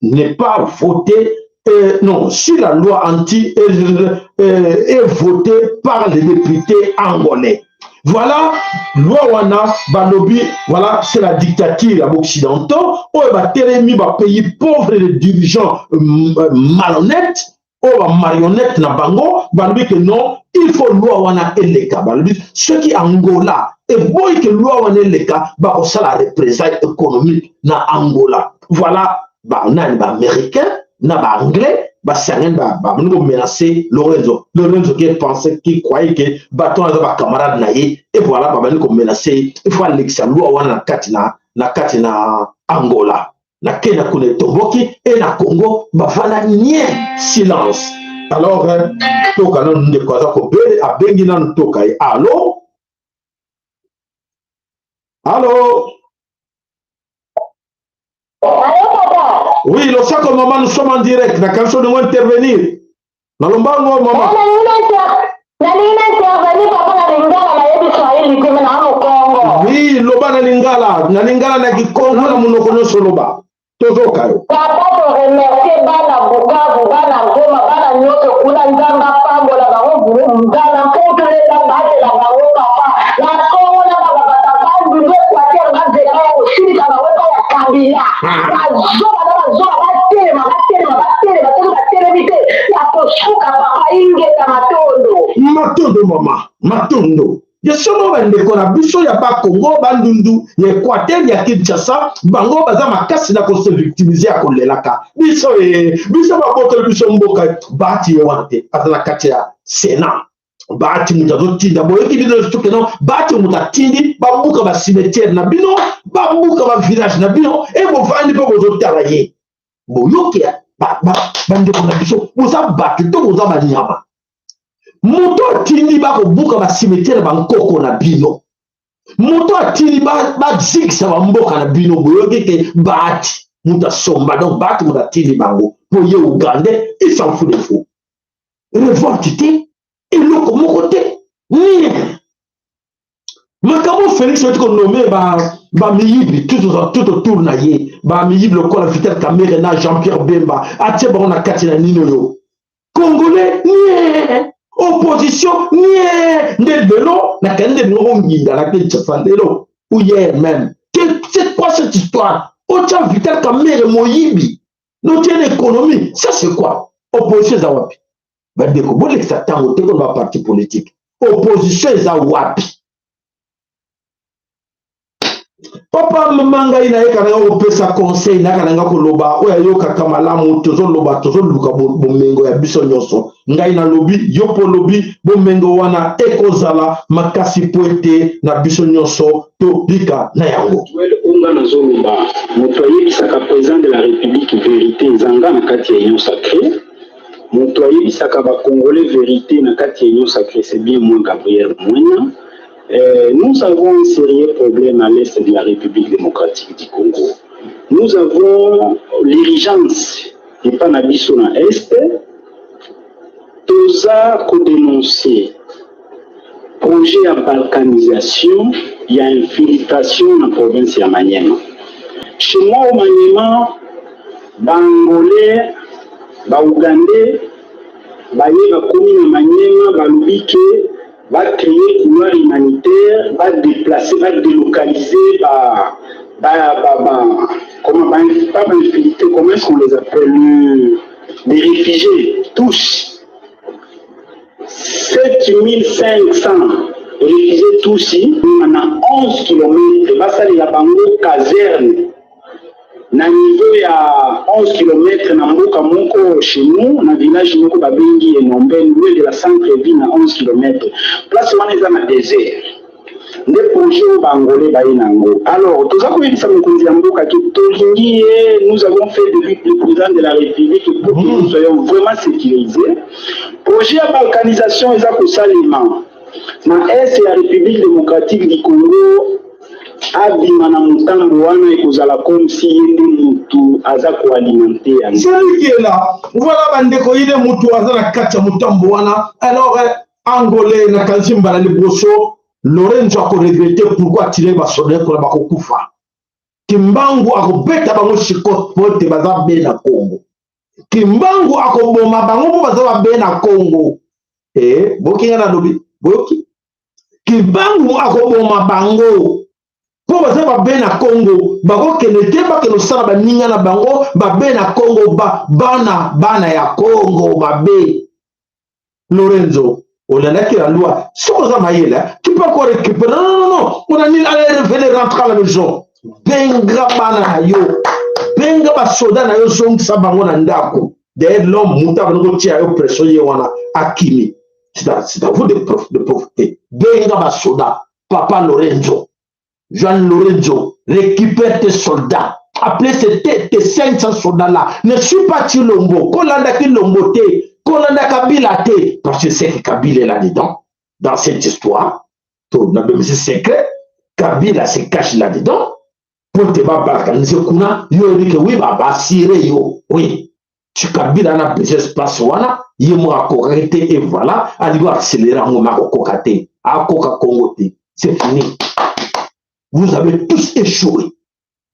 n'est pas votée, euh, non, si la loi anti euh, est votée par les députés angolais. Voilà loi wana balobi, voilà, c'est la dictature ya baoccidentaux oyo batelemi, bapays pauvre, les dirigeants malhonnêtes oyo bamarionnette na bango. Balobi ke non, il faut loi wana eleka. Balobi soki Angola eboyi ke loi wana eleka, bakosala représailles économique na Angola. Voilà, banani, baaméricain na baanglais basangani, babandi komenacer Lorenzo. Lorenzo qui pensait, qui croyait que bato wana aza bacamarade na ye, et voilà, babandi komenacer, il faut alekisa loi wana na kati na Angola. Na Kenya kuna etomboki e na Congo bavanda nie, silence. Alors toka nanu, ndeko aza kobele, abengi nanu, toka ye. Allo, allo? Allô, papa. Oui, losako mama, nous sommes en direct. Nakanisi olingo intervenir na lombango, mama. Nalingi na intervenir, papa, na lingala. Nayebi Swahili te, me na mokongo. Oui, loba na lingala, na lingala, na kikongo, na monoko nyonso, loba, tozoka yo. Papa, toremercier bana Bukavu, bana Goma, bana nyonso kuna. Nzambe apambola bango, nzala mpotolela batela bango, papa. Na Kongo na bababata Bandundu, Équateur, banzela ya kosilisa bango epai ya Kabila. Bazoba na bazoba, batelema, batelema, batelema. Soki batelemi te, ya kosuka, papa. Ingeta, matondo. Matondo mama, matondo ya solo. Bandeko na biso ya Bakongo, Bandundu, ya Équateur, ya Kinshasa, bango baza makasi na kose victimiser ya kolelaka biso e biso babotoli biso mboka. Bahati ye wana te, aza na kati ya Sénat. Bahati moto azotinda, boyoki bino soki no Bahati moto atindi babuka bacimetière na bino, babuka bavillage na bino, e bovandi mpe bozotala ye. Boyoki, bandeko na biso, boza bato to boza banyama? Moto atindi bakobuka bacimetière bankoko na bino, moto atindi bazikisa bamboka na bino, boyoki te? Bahati moto asomba, donc Bahati moto atindi bango mpo ye Ougandais, il s'en fout de fou. Révolte te, eloko moko te, nini makambo. Félix oti konommer bamiyibi tout autour na ye, bamiyibi lokola Vital Kamerhe na Jean-Pierre Bemba, atie bango na kati na nini oyo. Congolais nie, opposition nie. Nde lelo nakandi nde bingo konginda na Kinshasa lelo ou hier même. C'est quoi cette histoire? Otia Vital Kamerhe moyibi, notie na économie, ça c'est quoi? Opposition eza wapi, bandeko? Bolekisa ntango te kona baparti politique. Opposition eza wapi, papa, mama? Ngai nayeka nanga kopesa conseil, nayaka nanga koloba oyo ayokaka malamu. Tozoloba, tozoluka bomengo ya biso nyonso. Ngai nalobi, yo mpo olobi, bomengo wana ekozala makasi mpo ete na biso nyonso tobika na yango. Oyo nga nazoloba, moto ayebisaka président de la République vérité ezanga na kati ya Union sacrée. Moto ayebisaka bacongolais vérité na kati ya Union sacrée, c'est bien moi, Gabriel Mwena. Nous avons un sérieux problème à l'est de la République démocratique du Congo. Nous avons l'urgence epa na biso na est. Toza kodénoncer projet ya balkanisation, ya infiltration na province ya Maniema. Chez moi au Maniema, baangolais, baougandais baye bakomi na Maniema, balobi ke bacréer couloir humanitaire, badéplacer, badélocaliser ba, comment, ba, pas bainfiltrés, comment est-ce qu'on les appelle, des réfugiés, tous 7500 réfugiés tutsi na 11 km, basalela bango caserne na niveau ya 11 km na mboka moko chez nous, na village moko babengi Enombe, loin de la centre ville na 11 km. Place wana eza na désert. Nde projet oyo baangolais baye nango. Alors toza koyebisa mokonzi ya mboka ke tolingi ye, nous avons fait de lui le président de la République pour que nous soyons vraiment sécurisés. Projet ya balkanisation eza kosalema na est ya République démocratique du Congo. Abima na motambo wana, ekozala comme si ye nde mutu aza koalimenter yango. Celui qui est là, voilà, bandeko, ye nde mutu aza na kati ya motambo wana. Alors angolais, nakanisi mbala liboso Lorenzo akoregretter pourquoi atire basoda kuna. Bakokufa. Kimbangu akobeta bango sikoyo po ete baza be na Kongo. Kimbangu akoboma bango mpo baza babe na Kongo. E boyoki nga nalobi, boyoki. Kimbangu akoboma bango mpo baza babe na Congo, bakokende te, bakende kosala baninga na bango babe na Congo, ba, bana bana ya Congo mabe. Lorenzo, olandaki la loi, soki oza mayele, tu peux encore récupérer. Non, non, non, non, on a mis, allez, venez rentrer à la maison. Benga bana na yo, benga basoda na yo, zongisa bango na ndako. D'ailleurs, l'homme, moto abandi kotia yo pression ye wana akimi. C'est à vous de, de profiter. Benga basoda, papa Lorenzo, Jean Lorenzo, récupère tes soldats. Appelez ces, tes 500 soldats-là. Ne suis pas Tshilombo. Kolanda Kilombo te. Kolanda Kabila te. Parce que c'est que Kabila est là-dedans, dans cette histoire. To, na c'est secret. Kabila se cache là-dedans. Pour te balkaniser kuna, yo dit que oui, bah, bah, yo. Oui. Tu Kabila na besoin espace wana, ye mo akokaki te et voilà, alingi accélérer yango ma akokoka te. Akoka Congo te. C'est fini. Vous avez tous échoué.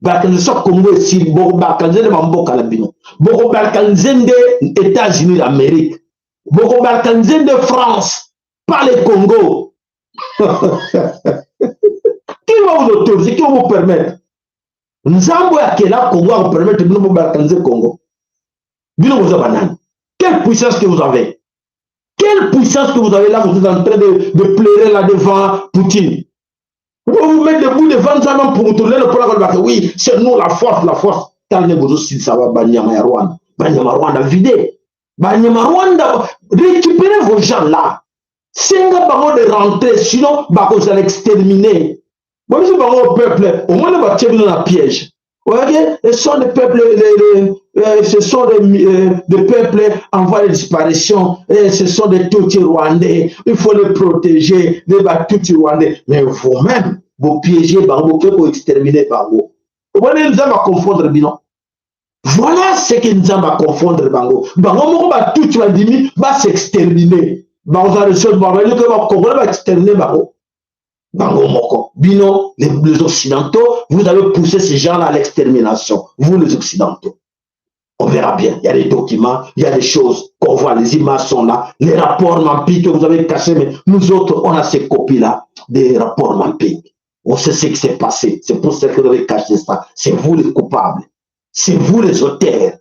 Balkanisation Congo esili, bokobalkanize nde bamboka na bino, bokobalkanize nde États-Unis d'Amérique, bokobalkanize nde France, pas le Congo. Qui va vous autoriser, qui va vous permettre? Nzambe oyo akela Congo akopermettre bino bobalkanize Congo? Bino boza banani? Quelle puissance que vous avez? Quelle puissance que vous avez là? Vous êtes en train de pleurer là devant Poutine. Vous vous mettez debout devant Nzambe pour tourner le pola, oui, c'est nous la force, la force. Tala nde bozosilisa banyama ya Rwanda. Banyama Rwanda vide. Banyama Rwanda, récupérez vos gens là. Senga bango de rentrer, sinon bakozala exterminer. Bobiso bango peuple, au moins batie bino na piège. Voyez, ce sont des peuples, ce sont des peuples en voie de disparition, et ce sont des Tutsis rwandais, il faut les protéger, les Tutsis rwandais. Mais vous-même, vous piégez bango, vous exterminer bango. Vous voyez, nous allons confondre bino. Voilà ce que nous allons confondre bango. Bango moko ba Tutsi bandimi ba s'exterminer. Bango za reçu bango ba Congolais ba exterminer bango. Bango moko. Bino, les Occidentaux, vous avez poussé ces gens-là à l'extermination. Vous, les Occidentaux. On verra bien. Il y a des documents, il y a des choses qu'on voit, les images sont là. Les rapports Mapping que vous avez cachés, mais nous autres, on a ces copies-là des rapports Mapping. On sait ce qui s'est passé. C'est pour ça que vous avez caché ça. C'est vous les coupables. C'est vous les auteurs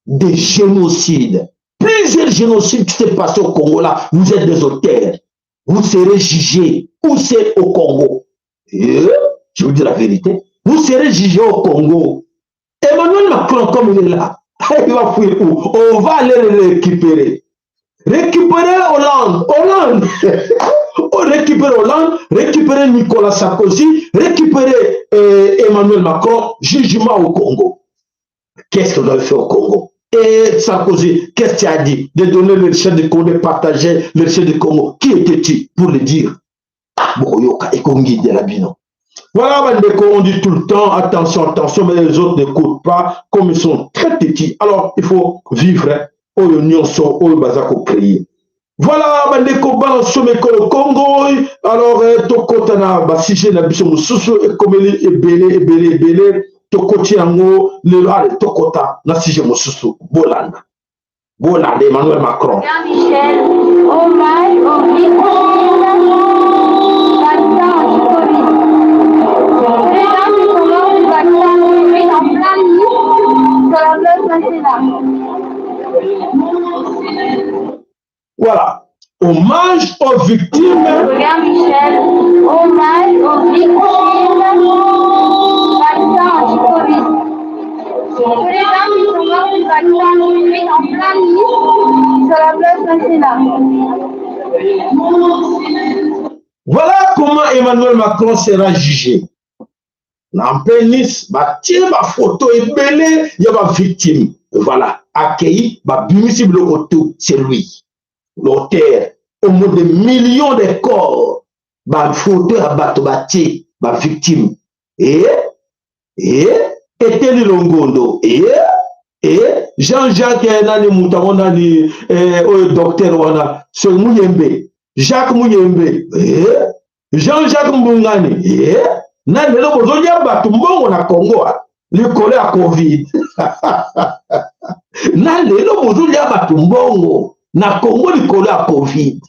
des génocides. Plusieurs génocides qui s'est passé au Congo là, vous êtes des auteurs. Vous serez jugés. Où c'est au Congo? Et, je vous dis la vérité. Vous serez jugés au Congo. Emmanuel Macron, comme il est là, il va fuir où? On va aller le récupérer. Récupérer Hollande. Hollande. On récupère Hollande, récupérer Nicolas Sarkozy, récupérer Emmanuel Macron, jugement au Congo. Qu'est-ce que vous avez fait au Congo? Et Sarkozy, qu'est-ce que tu as dit? De donner le chef du Congo, de partager le chef du Congo. Qui étais-tu pour le dire? Boyoka et Kongi de la Bino. Voilà, bandeko, on dit tout le temps, attention, attention, mais les autres n'écoutent pas, comme ils sont très petits. Alors, il faut vivre, oyo nyonso, oyo bazako créer. Voilà, bandeko, balanso mekolo Congo. Alors, tokota na ba sujet na biso mosusu, ekomeli ebele, ebele, ebele. Tokoti yango lelo, allez, tokota na sujet mosusu. Bolanda. Bolanda, Emmanuel Macron. Michel, hommage aux victimes vaccin anti-Covid. Les gens qui sont morts du vaccin anti-Covid en plein Nice sur la place Masséna. Voilà. Hommage aux victimes. Regarde Michel, hommage aux victimes vaccin anti-Covid. Les gens qui sont morts du vaccin anti-Covid en plein Nice sur la place Masséna. Voilà comment Emmanuel Macron sera jugé. Na plein Nice, ba tie ba photo ebele ya ba victime. Voilà, accueilli, ba bimisi biloko tout, c'est lui. L'auteur, au moins des millions de corps, ba photo ya bato ba tie, ba victime. Et, Eteni Longondo, et Jean-Jacques nani mutango nani, oyo docteur wana, c'est Muyembe, Jacques Muyembe, et Jean-Jacques Mbungani, et nani lelo bozolia bato mbongo na Congo, likolo ya Covid. Na lelo bozolia bato mbongo na Congo likolo ya Covid.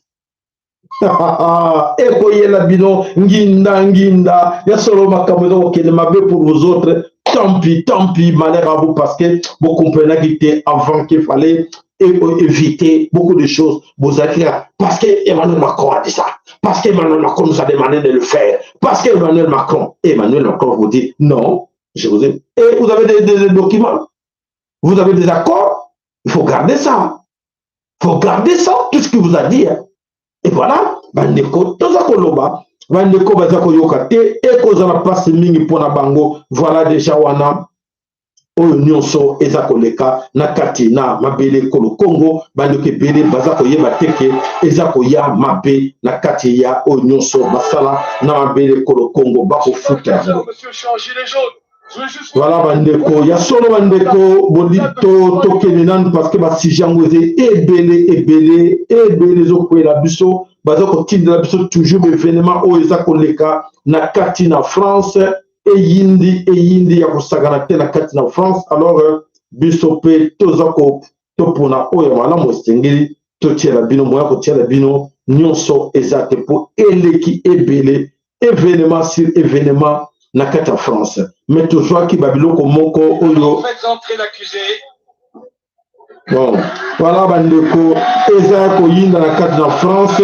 Ekoyela bino nginda nginda ya solo, makambo eza kokende mabe pour vous autres. Tant pis, tant pis, malheur à vous, parce que bokomprenaki te avant qu'il fallait éviter beaucoup de choses. Bozalaki parce que Emmanuel Macron a dit ça, parce que Emmanuel Macron nous a demandé de le faire, parce que Emmanuel Macron, Emmanuel Macron vous dit non, je vous ai, et vous avez des documents, vous avez des accords, il faut garder ça, il faut garder ça, tout ce qu'il vous a dit, hein. Et voilà, bandeko, toza koloba, bandeko baza koyoka te, ekozala mpasi mingi mpona bango. Voilà déjà wana oyo nyonso eza koleka na kati na mabele ekolo Kongo. Bandeko ebele baza koyeba te ke eza koya mabe na kati ya oyo nyonso basala na mabele ekolo Kongo, bakofuta yango. Voilà bandeko ya solo, bandeko bodi tokende nanu parce que basujet yango eza ebele ebele ebele, ezokwela biso, baza kotindela biso toujours baévénement oyo eza koleka na kati na France. Eyindi eyindi ya kosakana te na kati na France. Alors biso mpe toza topona oyo ya malamu esengeli totiela bino. Moya kotiela bino nyonso eza te mpo eleki ebele, événement sur événement na kati ya France. Mais tozwaki babiloko moko oyo. Bon, voilà bandeko, eza ya koyinda na kati na France,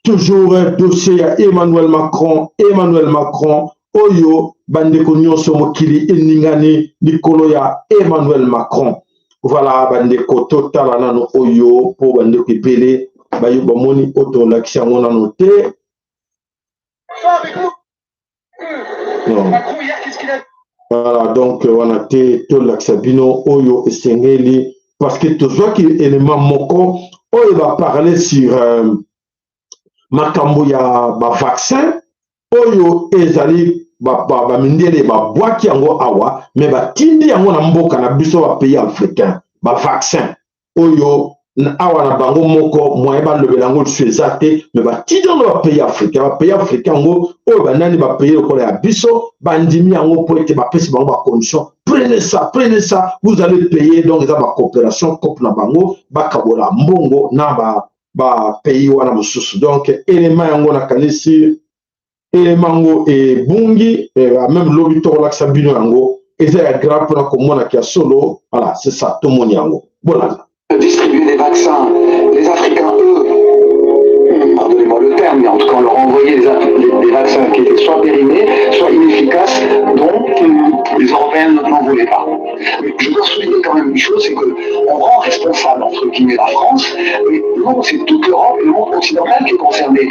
toujours dossier ya Emmanuel Macron. Emmanuel Macron oyo, bandeko nyonso, mokili eningani likolo ya Emmanuel Macron. Voilà bandeko, totala nano oyo mpo bandeko ebele bayo bamoni oyo tolakisi yango nano te. Non. Voilà, donc wana te, tolakisa bino oyo esengeli parce que tozwaki élément moko oyo baparle sur makambo ya bavaccin oyo ezali bamindele babwaki yango awa, me batindi yango na mboka na biso, bapays africain. Bavaccin oyo awa na bango moko, moyen balobela yango lisusu eza te, me batindi yango bapays africain. Bapays africain yango oyo banani? Bapays lokola ya biso bandimi yango mpo ete bapesi bango bacondition: prenez ça, prenez ça, vous allez payer. Donc eza bacoopération cope na bango, bakabola mbongo na bapays wana mosusu. Donc élément yango, nakanisi élément yango ebungi même lobi tokolakisa bino yango. Eza ya grave mpona komonaka ya solo. Voilà, c'est ça, tomoni yango, bolanda. Distribuer des vaccins. Les Africains, eux, pardonnez-moi le terme, mais en tout cas, on leur a envoyé des vaccins qui étaient soit périmés, soit inefficaces, dont les Européens n'en voulaient pas. Mais je dois souligner quand même une chose, c'est qu'on rend responsable, entre guillemets, la France, mais non, c'est toute l'Europe et le monde occidental qui est concerné.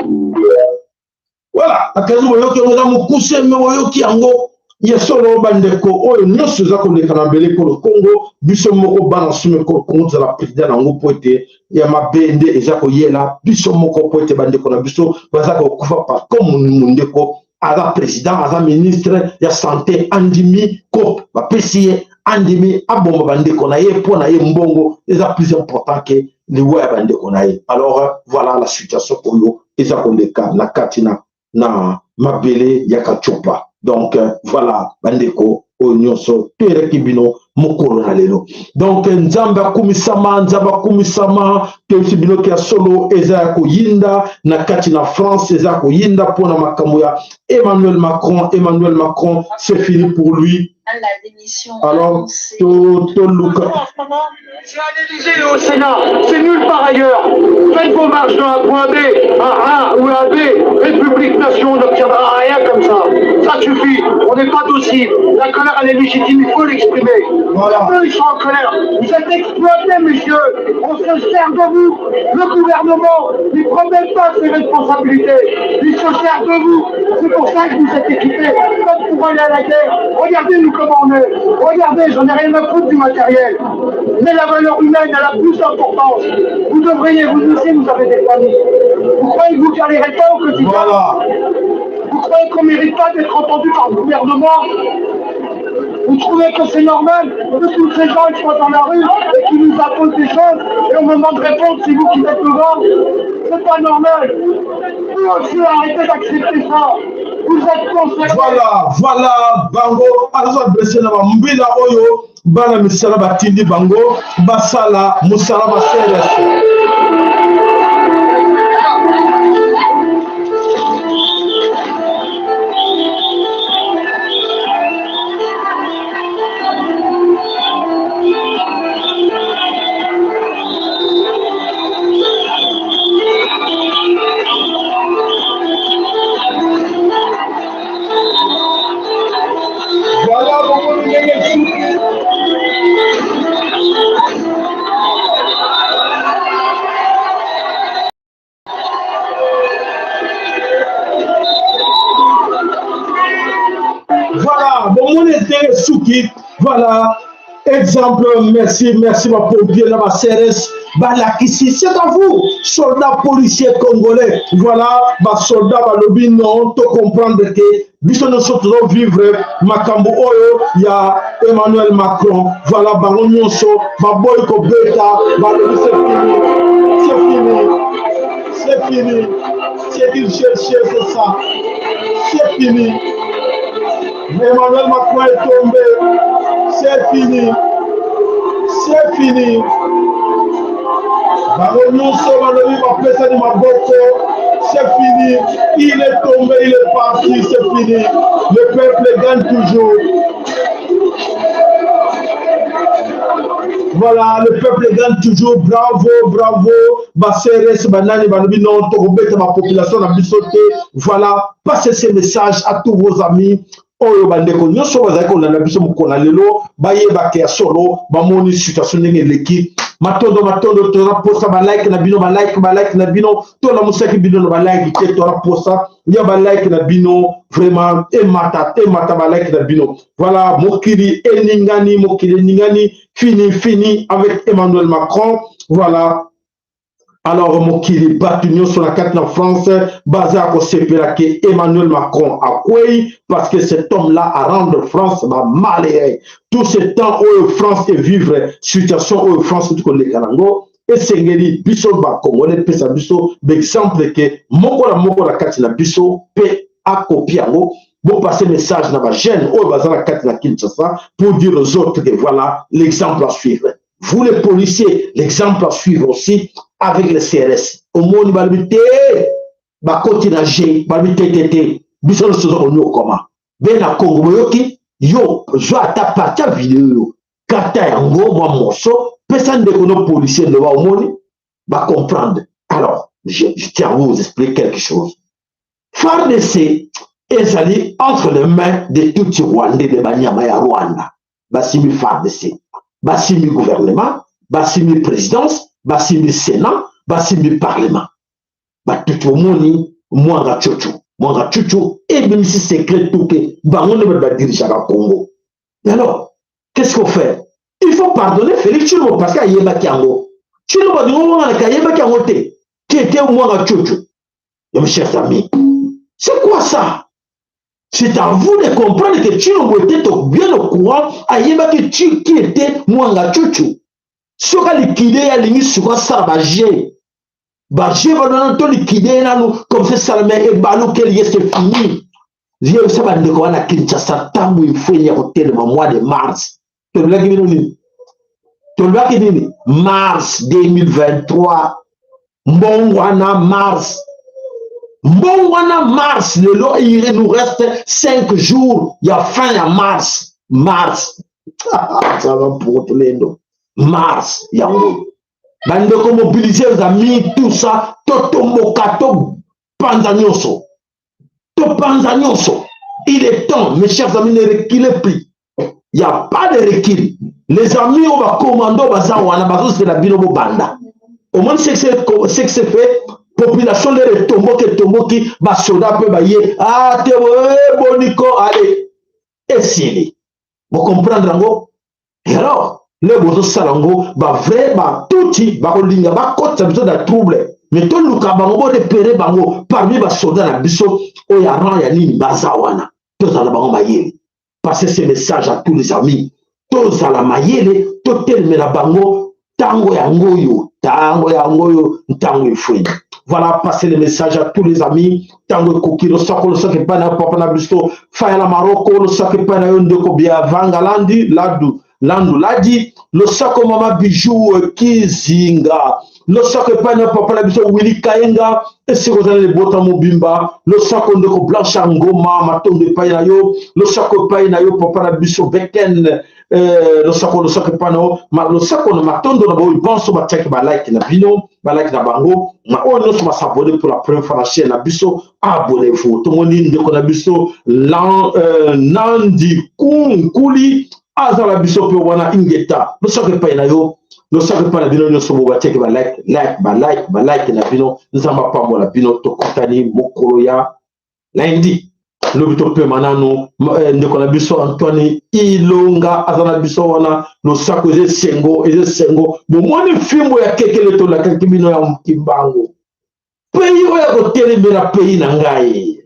Voilà, akazi boyoki yango, eza mokuse, me boyoki yango ya solo. Bandeko, oyo nyonso eza koleka na mbele ekolo Kongo, biso moko bana nsuma ekolo Kongo tozala président na yango mpo ete ya mabe nde eza koyela biso moko, mpo ete bandeko na biso baza kokufa par comme mondeko aza président, aza ministre ya santé, andimi cope bapesi ye, andimi abomba bandeko na ye mpo na ye mbongo eza plus important ke liwa ya bandeko na ye. Alors voilà la situation oyo eza koleka na kati na mabele ya Kachopa. Donc voilà bandeko, oyo nyonso toyelaki bino mokolo na lelo. Donc Nzambe akumisama, Nzambe akumisama. Toyebisi bino ya solo, eza ya koyinda na kati na France, eza ya koyinda mpona makambo ya Emmanuel Macron. Emmanuel Macron, c'est fini pour lui. Alors toluka. C'est à l'Élysée et au Sénat, c'est nulle part ailleurs. Faites vos marches de un point B à A ou à B. République, nation, on n'obtiendra rien comme ça. Ça suffit, on n'est pas docile. La colère, elle est légitime, il faut l'exprimer. Voilà. Eux, ils sont en colère. Vous êtes exploités, messieurs. On se sert de vous. Le gouvernement, il ne prend même pas ses responsabilités. Il se sert de vous. C'est pour ça que vous êtes équipés, comme pour aller à la guerre. Regardez-nous comment on est. Regardez, j'en ai rien à foutre du matériel. Mais la valeur humaine, elle a plus d'importance. Vous devriez, vous aussi, vous avez des familles. Vous croyez que vous galérez pas au quotidien? Voilà. Vous croyez qu'on ne mérite pas d'être entendu par le gouvernement? Vous trouvez que c'est normal que tous ces gens ils soient dans la rue et qui nous imposent des choses et au moment de répondre, c'est vous qui êtes devant? C'est pas normal. Vous aussi, arrêtez d'accepter ça. Vous êtes concernés. Voilà, voilà, bango azo adresse na bambila oyo bana misala batindi bango basala mosala baserese. Voilà, exemple, merci, merci ba pompier na ba CRS, balakisi, c'est à vous, soldats policiers congolais. Voilà, ba soldats balobi non, to comprendre que biso nyonso tozo vivre makambo oyo ya Emmanuel Macron. Voilà, bango nyonso baboyi kobeta, balobi c'est fini, c'est fini, c'est fini. Ce qu'il cherchait, c'est ça. C'est fini. Emmanuel Macron est tombé. C'est fini. C'est fini. Bango nyonso balobi bapesani maboko. C'est fini. Il est tombé, il est parti, c'est fini. Le peuple gagne toujours. Voilà, le peuple gagne toujours. Bravo, bravo. Ba CRS, banani, balobi non, tokobeta ba population na biso te. Voilà, passez ce message à tous vos amis. Oyo bandeko nyonso bazali kolanda biso mokolo na lelo bayebaka ya solo bamoni situation ndenge eleki. Matondo, matondo, toza posa ba like na bino, ba like, ba like na bino, tolamusaki bino na ba like te, toza posa ya ba like na bino vraiment emata, emata ba like na bino. Voilà, mokili eningani, mokili eningani, fini, fini avec Emmanuel Macron. Voilà. Alors mokili bato nyonso na kati na France baza kosepela ke Emmanuel Macron akwei parce que cet homme-là a rendre France ba malheureux. Tout ce temps oyo France est vivre situation oyo France est koleka nango esengeli biso ba Congolais pesa biso l'exemple ke moko na moko na kati na biso pe akopie yango. Bon, passer message na ba jeune oyo baza na kati na Kinshasa pour dire aux autres que voilà l'exemple à suivre. Vous les policiers, l'exemple à suivre aussi avec les CRS. Au monde, balobi te, bakoti na G, balobi te, te, te. Biso nyonso toza konyokoma. Bena Congo boyoki, yo, zwa ata partie ya video yo. Kata yango, mwa morceau, pesa ndeko no policier loba omoni, ba comprendre. Alors, je tiens à vous expliquer quelque chose. FARDC ezali entre les mains de Tutsi Rwandais de Banyama ya Rwanda. Basimbi FARDC, basimbi gouvernement, basimbi présidence, basimbi Sénat, basimbi parlement. Batutu omoni Mwanga Chuchu, Mwanga Chuchu ebimisi secret tout ke bango nde bato badirigeaka Congo. Et alors, qu'est-ce qu'on fait? Il faut pardonner Félix Tshilombo parce que ayebaki yango. Tshilombo alingi owangana ke ayebaki yango te. Qui était Mwanga Chuchu? Mes chers amis, c'est quoi ça? C'est à vous de comprendre que Tshilombo était bien au courant, ayebaki qui était Mwanga Chuchu. Soki alikide ye alingi sikoyo asala ba jeu. Ba jeu wana to likide ye nanu comme ça esalama ebalukeli ye c'est fini. Yebisa bandeko wana Kinshasa ntango ifweni ya kotelema mois de mars. Tolobaki bino nini? Tolobaki nini? Mars 2023. Mbongwana mars. Mbongwana mars lelo il nous reste 5 jours ya fin ya mars. Mars. Ça va pour Tolendo. Mars yango. Bandeko mobiliser les amis tout ça totomboka to panza nyonso. To panza nyonso. Il est temps mes chers amis ne reculez plus. Il y a pas de recul. Les amis oyo ba commando baza wana bazozela bino bobanda. Omoni ce que c'est fait population lere etomboki etomboki ba soda pe baye ah te boniko allez esili. Bo comprendre yango? Et alors le bozosala yango ba vrai ba tuti bakolinga bakotisa biso na trouble mais toluka bango bo repérer bango parmi ba soda na biso oyo ya rang ya nini baza wana tozala bango mayele. Passer ce message à tous les amis. Tozala mayele, totelemela bango tango ya ngoyo, tango ya ngoyo, ntango efweni. Voilà, passer le message à tous les amis. Tango ekoki, losako, losako epai na papa na biso, Fayala Maroko, losako epai na yo ndeko bia Vangalandi, Ladu, Landu Ladi, losako mama Bijou Kizinga, losako epai na papa na biso Willy Kaenga, esika ozali libota mobimba, losako ndeko Blanche Ngoma, matondo epai na yo, losako epai na yo papa na biso Beken, losako, losako epai na yo, losako na matondo na baoyo banso batiaki ba like na bino, ba like na bango, na oyo nyonso ba s'abonner pour la première fois na chaîne na biso, abonnez-vous. Tomoni ndeko na biso Nandi Kunkuli, azala biso pe wana ingeta, losako epai na yo, losako epai na bino nyonso bo batiaki ba like, like, ba like, ba like na bino, Nzambe apambola bino, tokutani mokolo ya lundi. Lobi topema nanu. Eh, ndeko na biso Antoine Ilonga aza na biso wana. Losako, eza esengo, eza esengo. Bomoni fimbo ya kekele tolakaki bino ya Kimbangu, pays oyo ya kotelemela pays na ngai.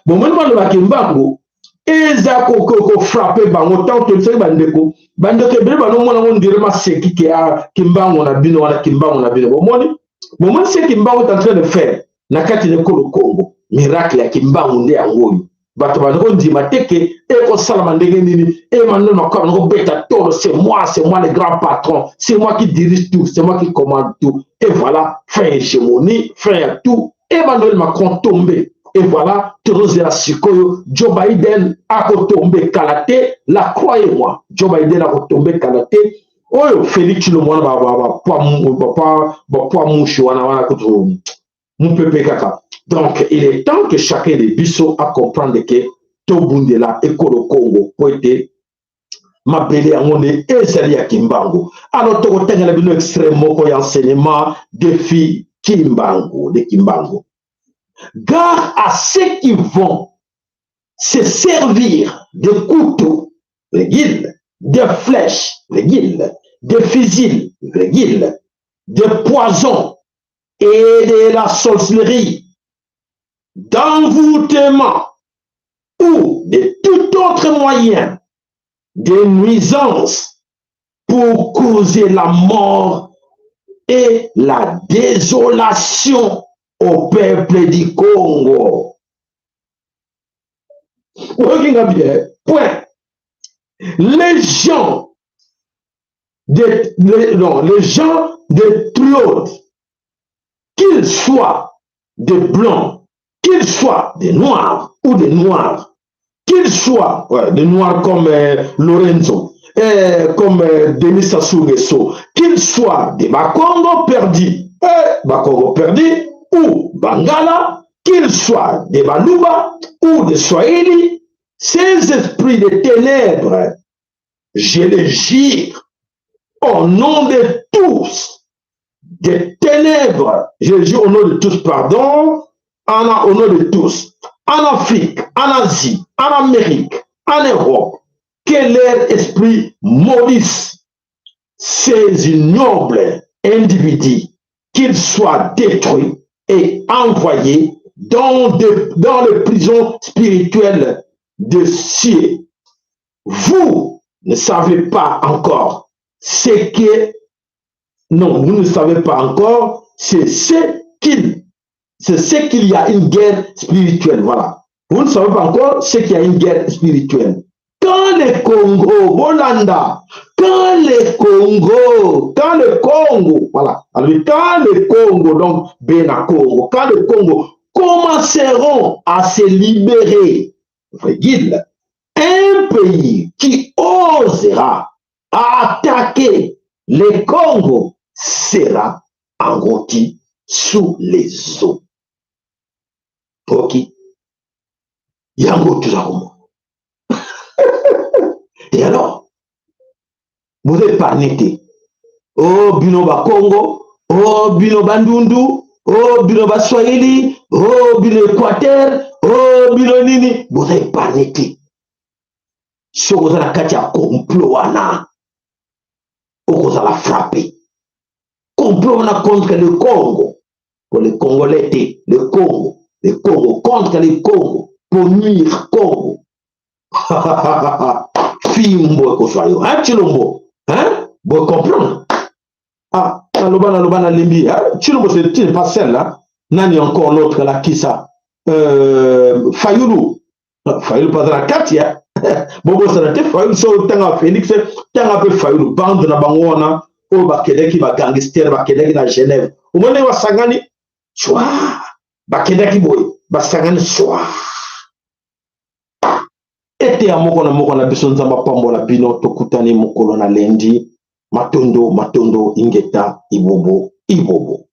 Bomoni maloba Kimbangu eza kofrappe bango. Ntango toyebisaki bandeko, bandeko ebele banomona ngo ndire maseki ke Kimbangu na bino wana, Kimbangu na bino. Bomoni, bomoni ce Kimbangu est en train de faire na kati na ekolo Congo. Miracle ya Kimbangu nde yango oyo bato bandi kondima te ke ekosalama ndenge nini. Emmanuel Macron bandi kobeta tolo: c'est moi, c'est moi le grand patron, c'est moi qui dirige tout, c'est moi qui commande tout. Et voilà, fin hégémonie, fin ya tout. Emmanuel Macron tombé et voilà, tozozela sikoyo Joe Biden akotombe kala te. La, croyez-moi, Joe Biden akotombe kala te. Oyo Félix Tshilombo wana, bapoids mouche wana wana kutu mopepe kaka. Donc il est temps que chacun de biso a comprendre ke tobundela ekolo Congo, po ete mabele yango nde ezali ya Kimbangu. Alors tokotangela bino extrait moko ya enseignement défi Kimbangu, de Kimbangu. Gare à ceux qui vont se servir de couteaux, virgule, de flèches, virgule, de fusils, virgule, de poison et de la sorcellerie, d'envoûtement ou de tout autre moyen de nuisance pour causer la mort et la désolation au peuple du Congo. Regardez bien, point. Les gens de, les, non, les gens de Triode, qu'ils soient des blancs, qu'ils soient des noirs ou des noirs, qu'ils soient, ouais, des noirs comme Lorenzo, comme Denis Sassou Nguesso, qu'ils soient des Bakongo perdus, Bakongo perdus ou Bangala, qu'ils soient des Baluba ou des Swahili, ces esprits de ténèbres, je les jure au nom de tous, des ténèbres, je le jure au nom de tous, pardon, au nom de tous, en Afrique, en Asie, en Amérique, en Europe, que leur esprit maudisse ces ignobles individus, qu'ils soient détruits et envoyés dans les prisons spirituelles de cieux. Vous ne savez pas encore ce que non, vous ne savez pas encore, c'est ce qu'il y a une guerre spirituelle, voilà. Vous ne savez pas encore ce qu'il y a une guerre spirituelle. Quand le Congo, Bolanda, quand le Congo, quand le Congo, voilà, alors quand le Congo, donc Bena Congo, quand le Congo commenceront à se libérer, virgule, un pays qui osera attaquer le Congo sera englouti sous les eaux. Ok. Yango toza komona. Et alors, boza épargne te. Oh bino Bakongo, oh bino Bandundu, oh bino Baswahili, oh bino Équateur, oh bino nini, boza épargne te. Soki oza na kati ya complot wana, okozala frappé. Complot wana contre le Congo, pour les Congolais te, le Congo, le Congo, contre le Congo, pour nuire Congo. Fimbo ekozwa yo, hein, Tshilombo, hein? Bo comprendre. Ah, naloba, naloba, nalembi, hein? Tshilombo, c'est n'est pas celle là. Nani encore l'autre là, qui ça? Fayulu. Fayulu pas na kati ya bobosana te. Fayulu, so otanga Félix, tanga mpe Fayulu, bande na bango wana oyo bakendaki, bagangster bakendaki na Genève. Omoni ndenge basangani swa, bakendaki boye, basangani swa. Ete ya moko na moko na biso, Nzambe apambola bino. Tokutani mokolo na lendi. Matondo, matondo, ingeta, ibobo, ibobo.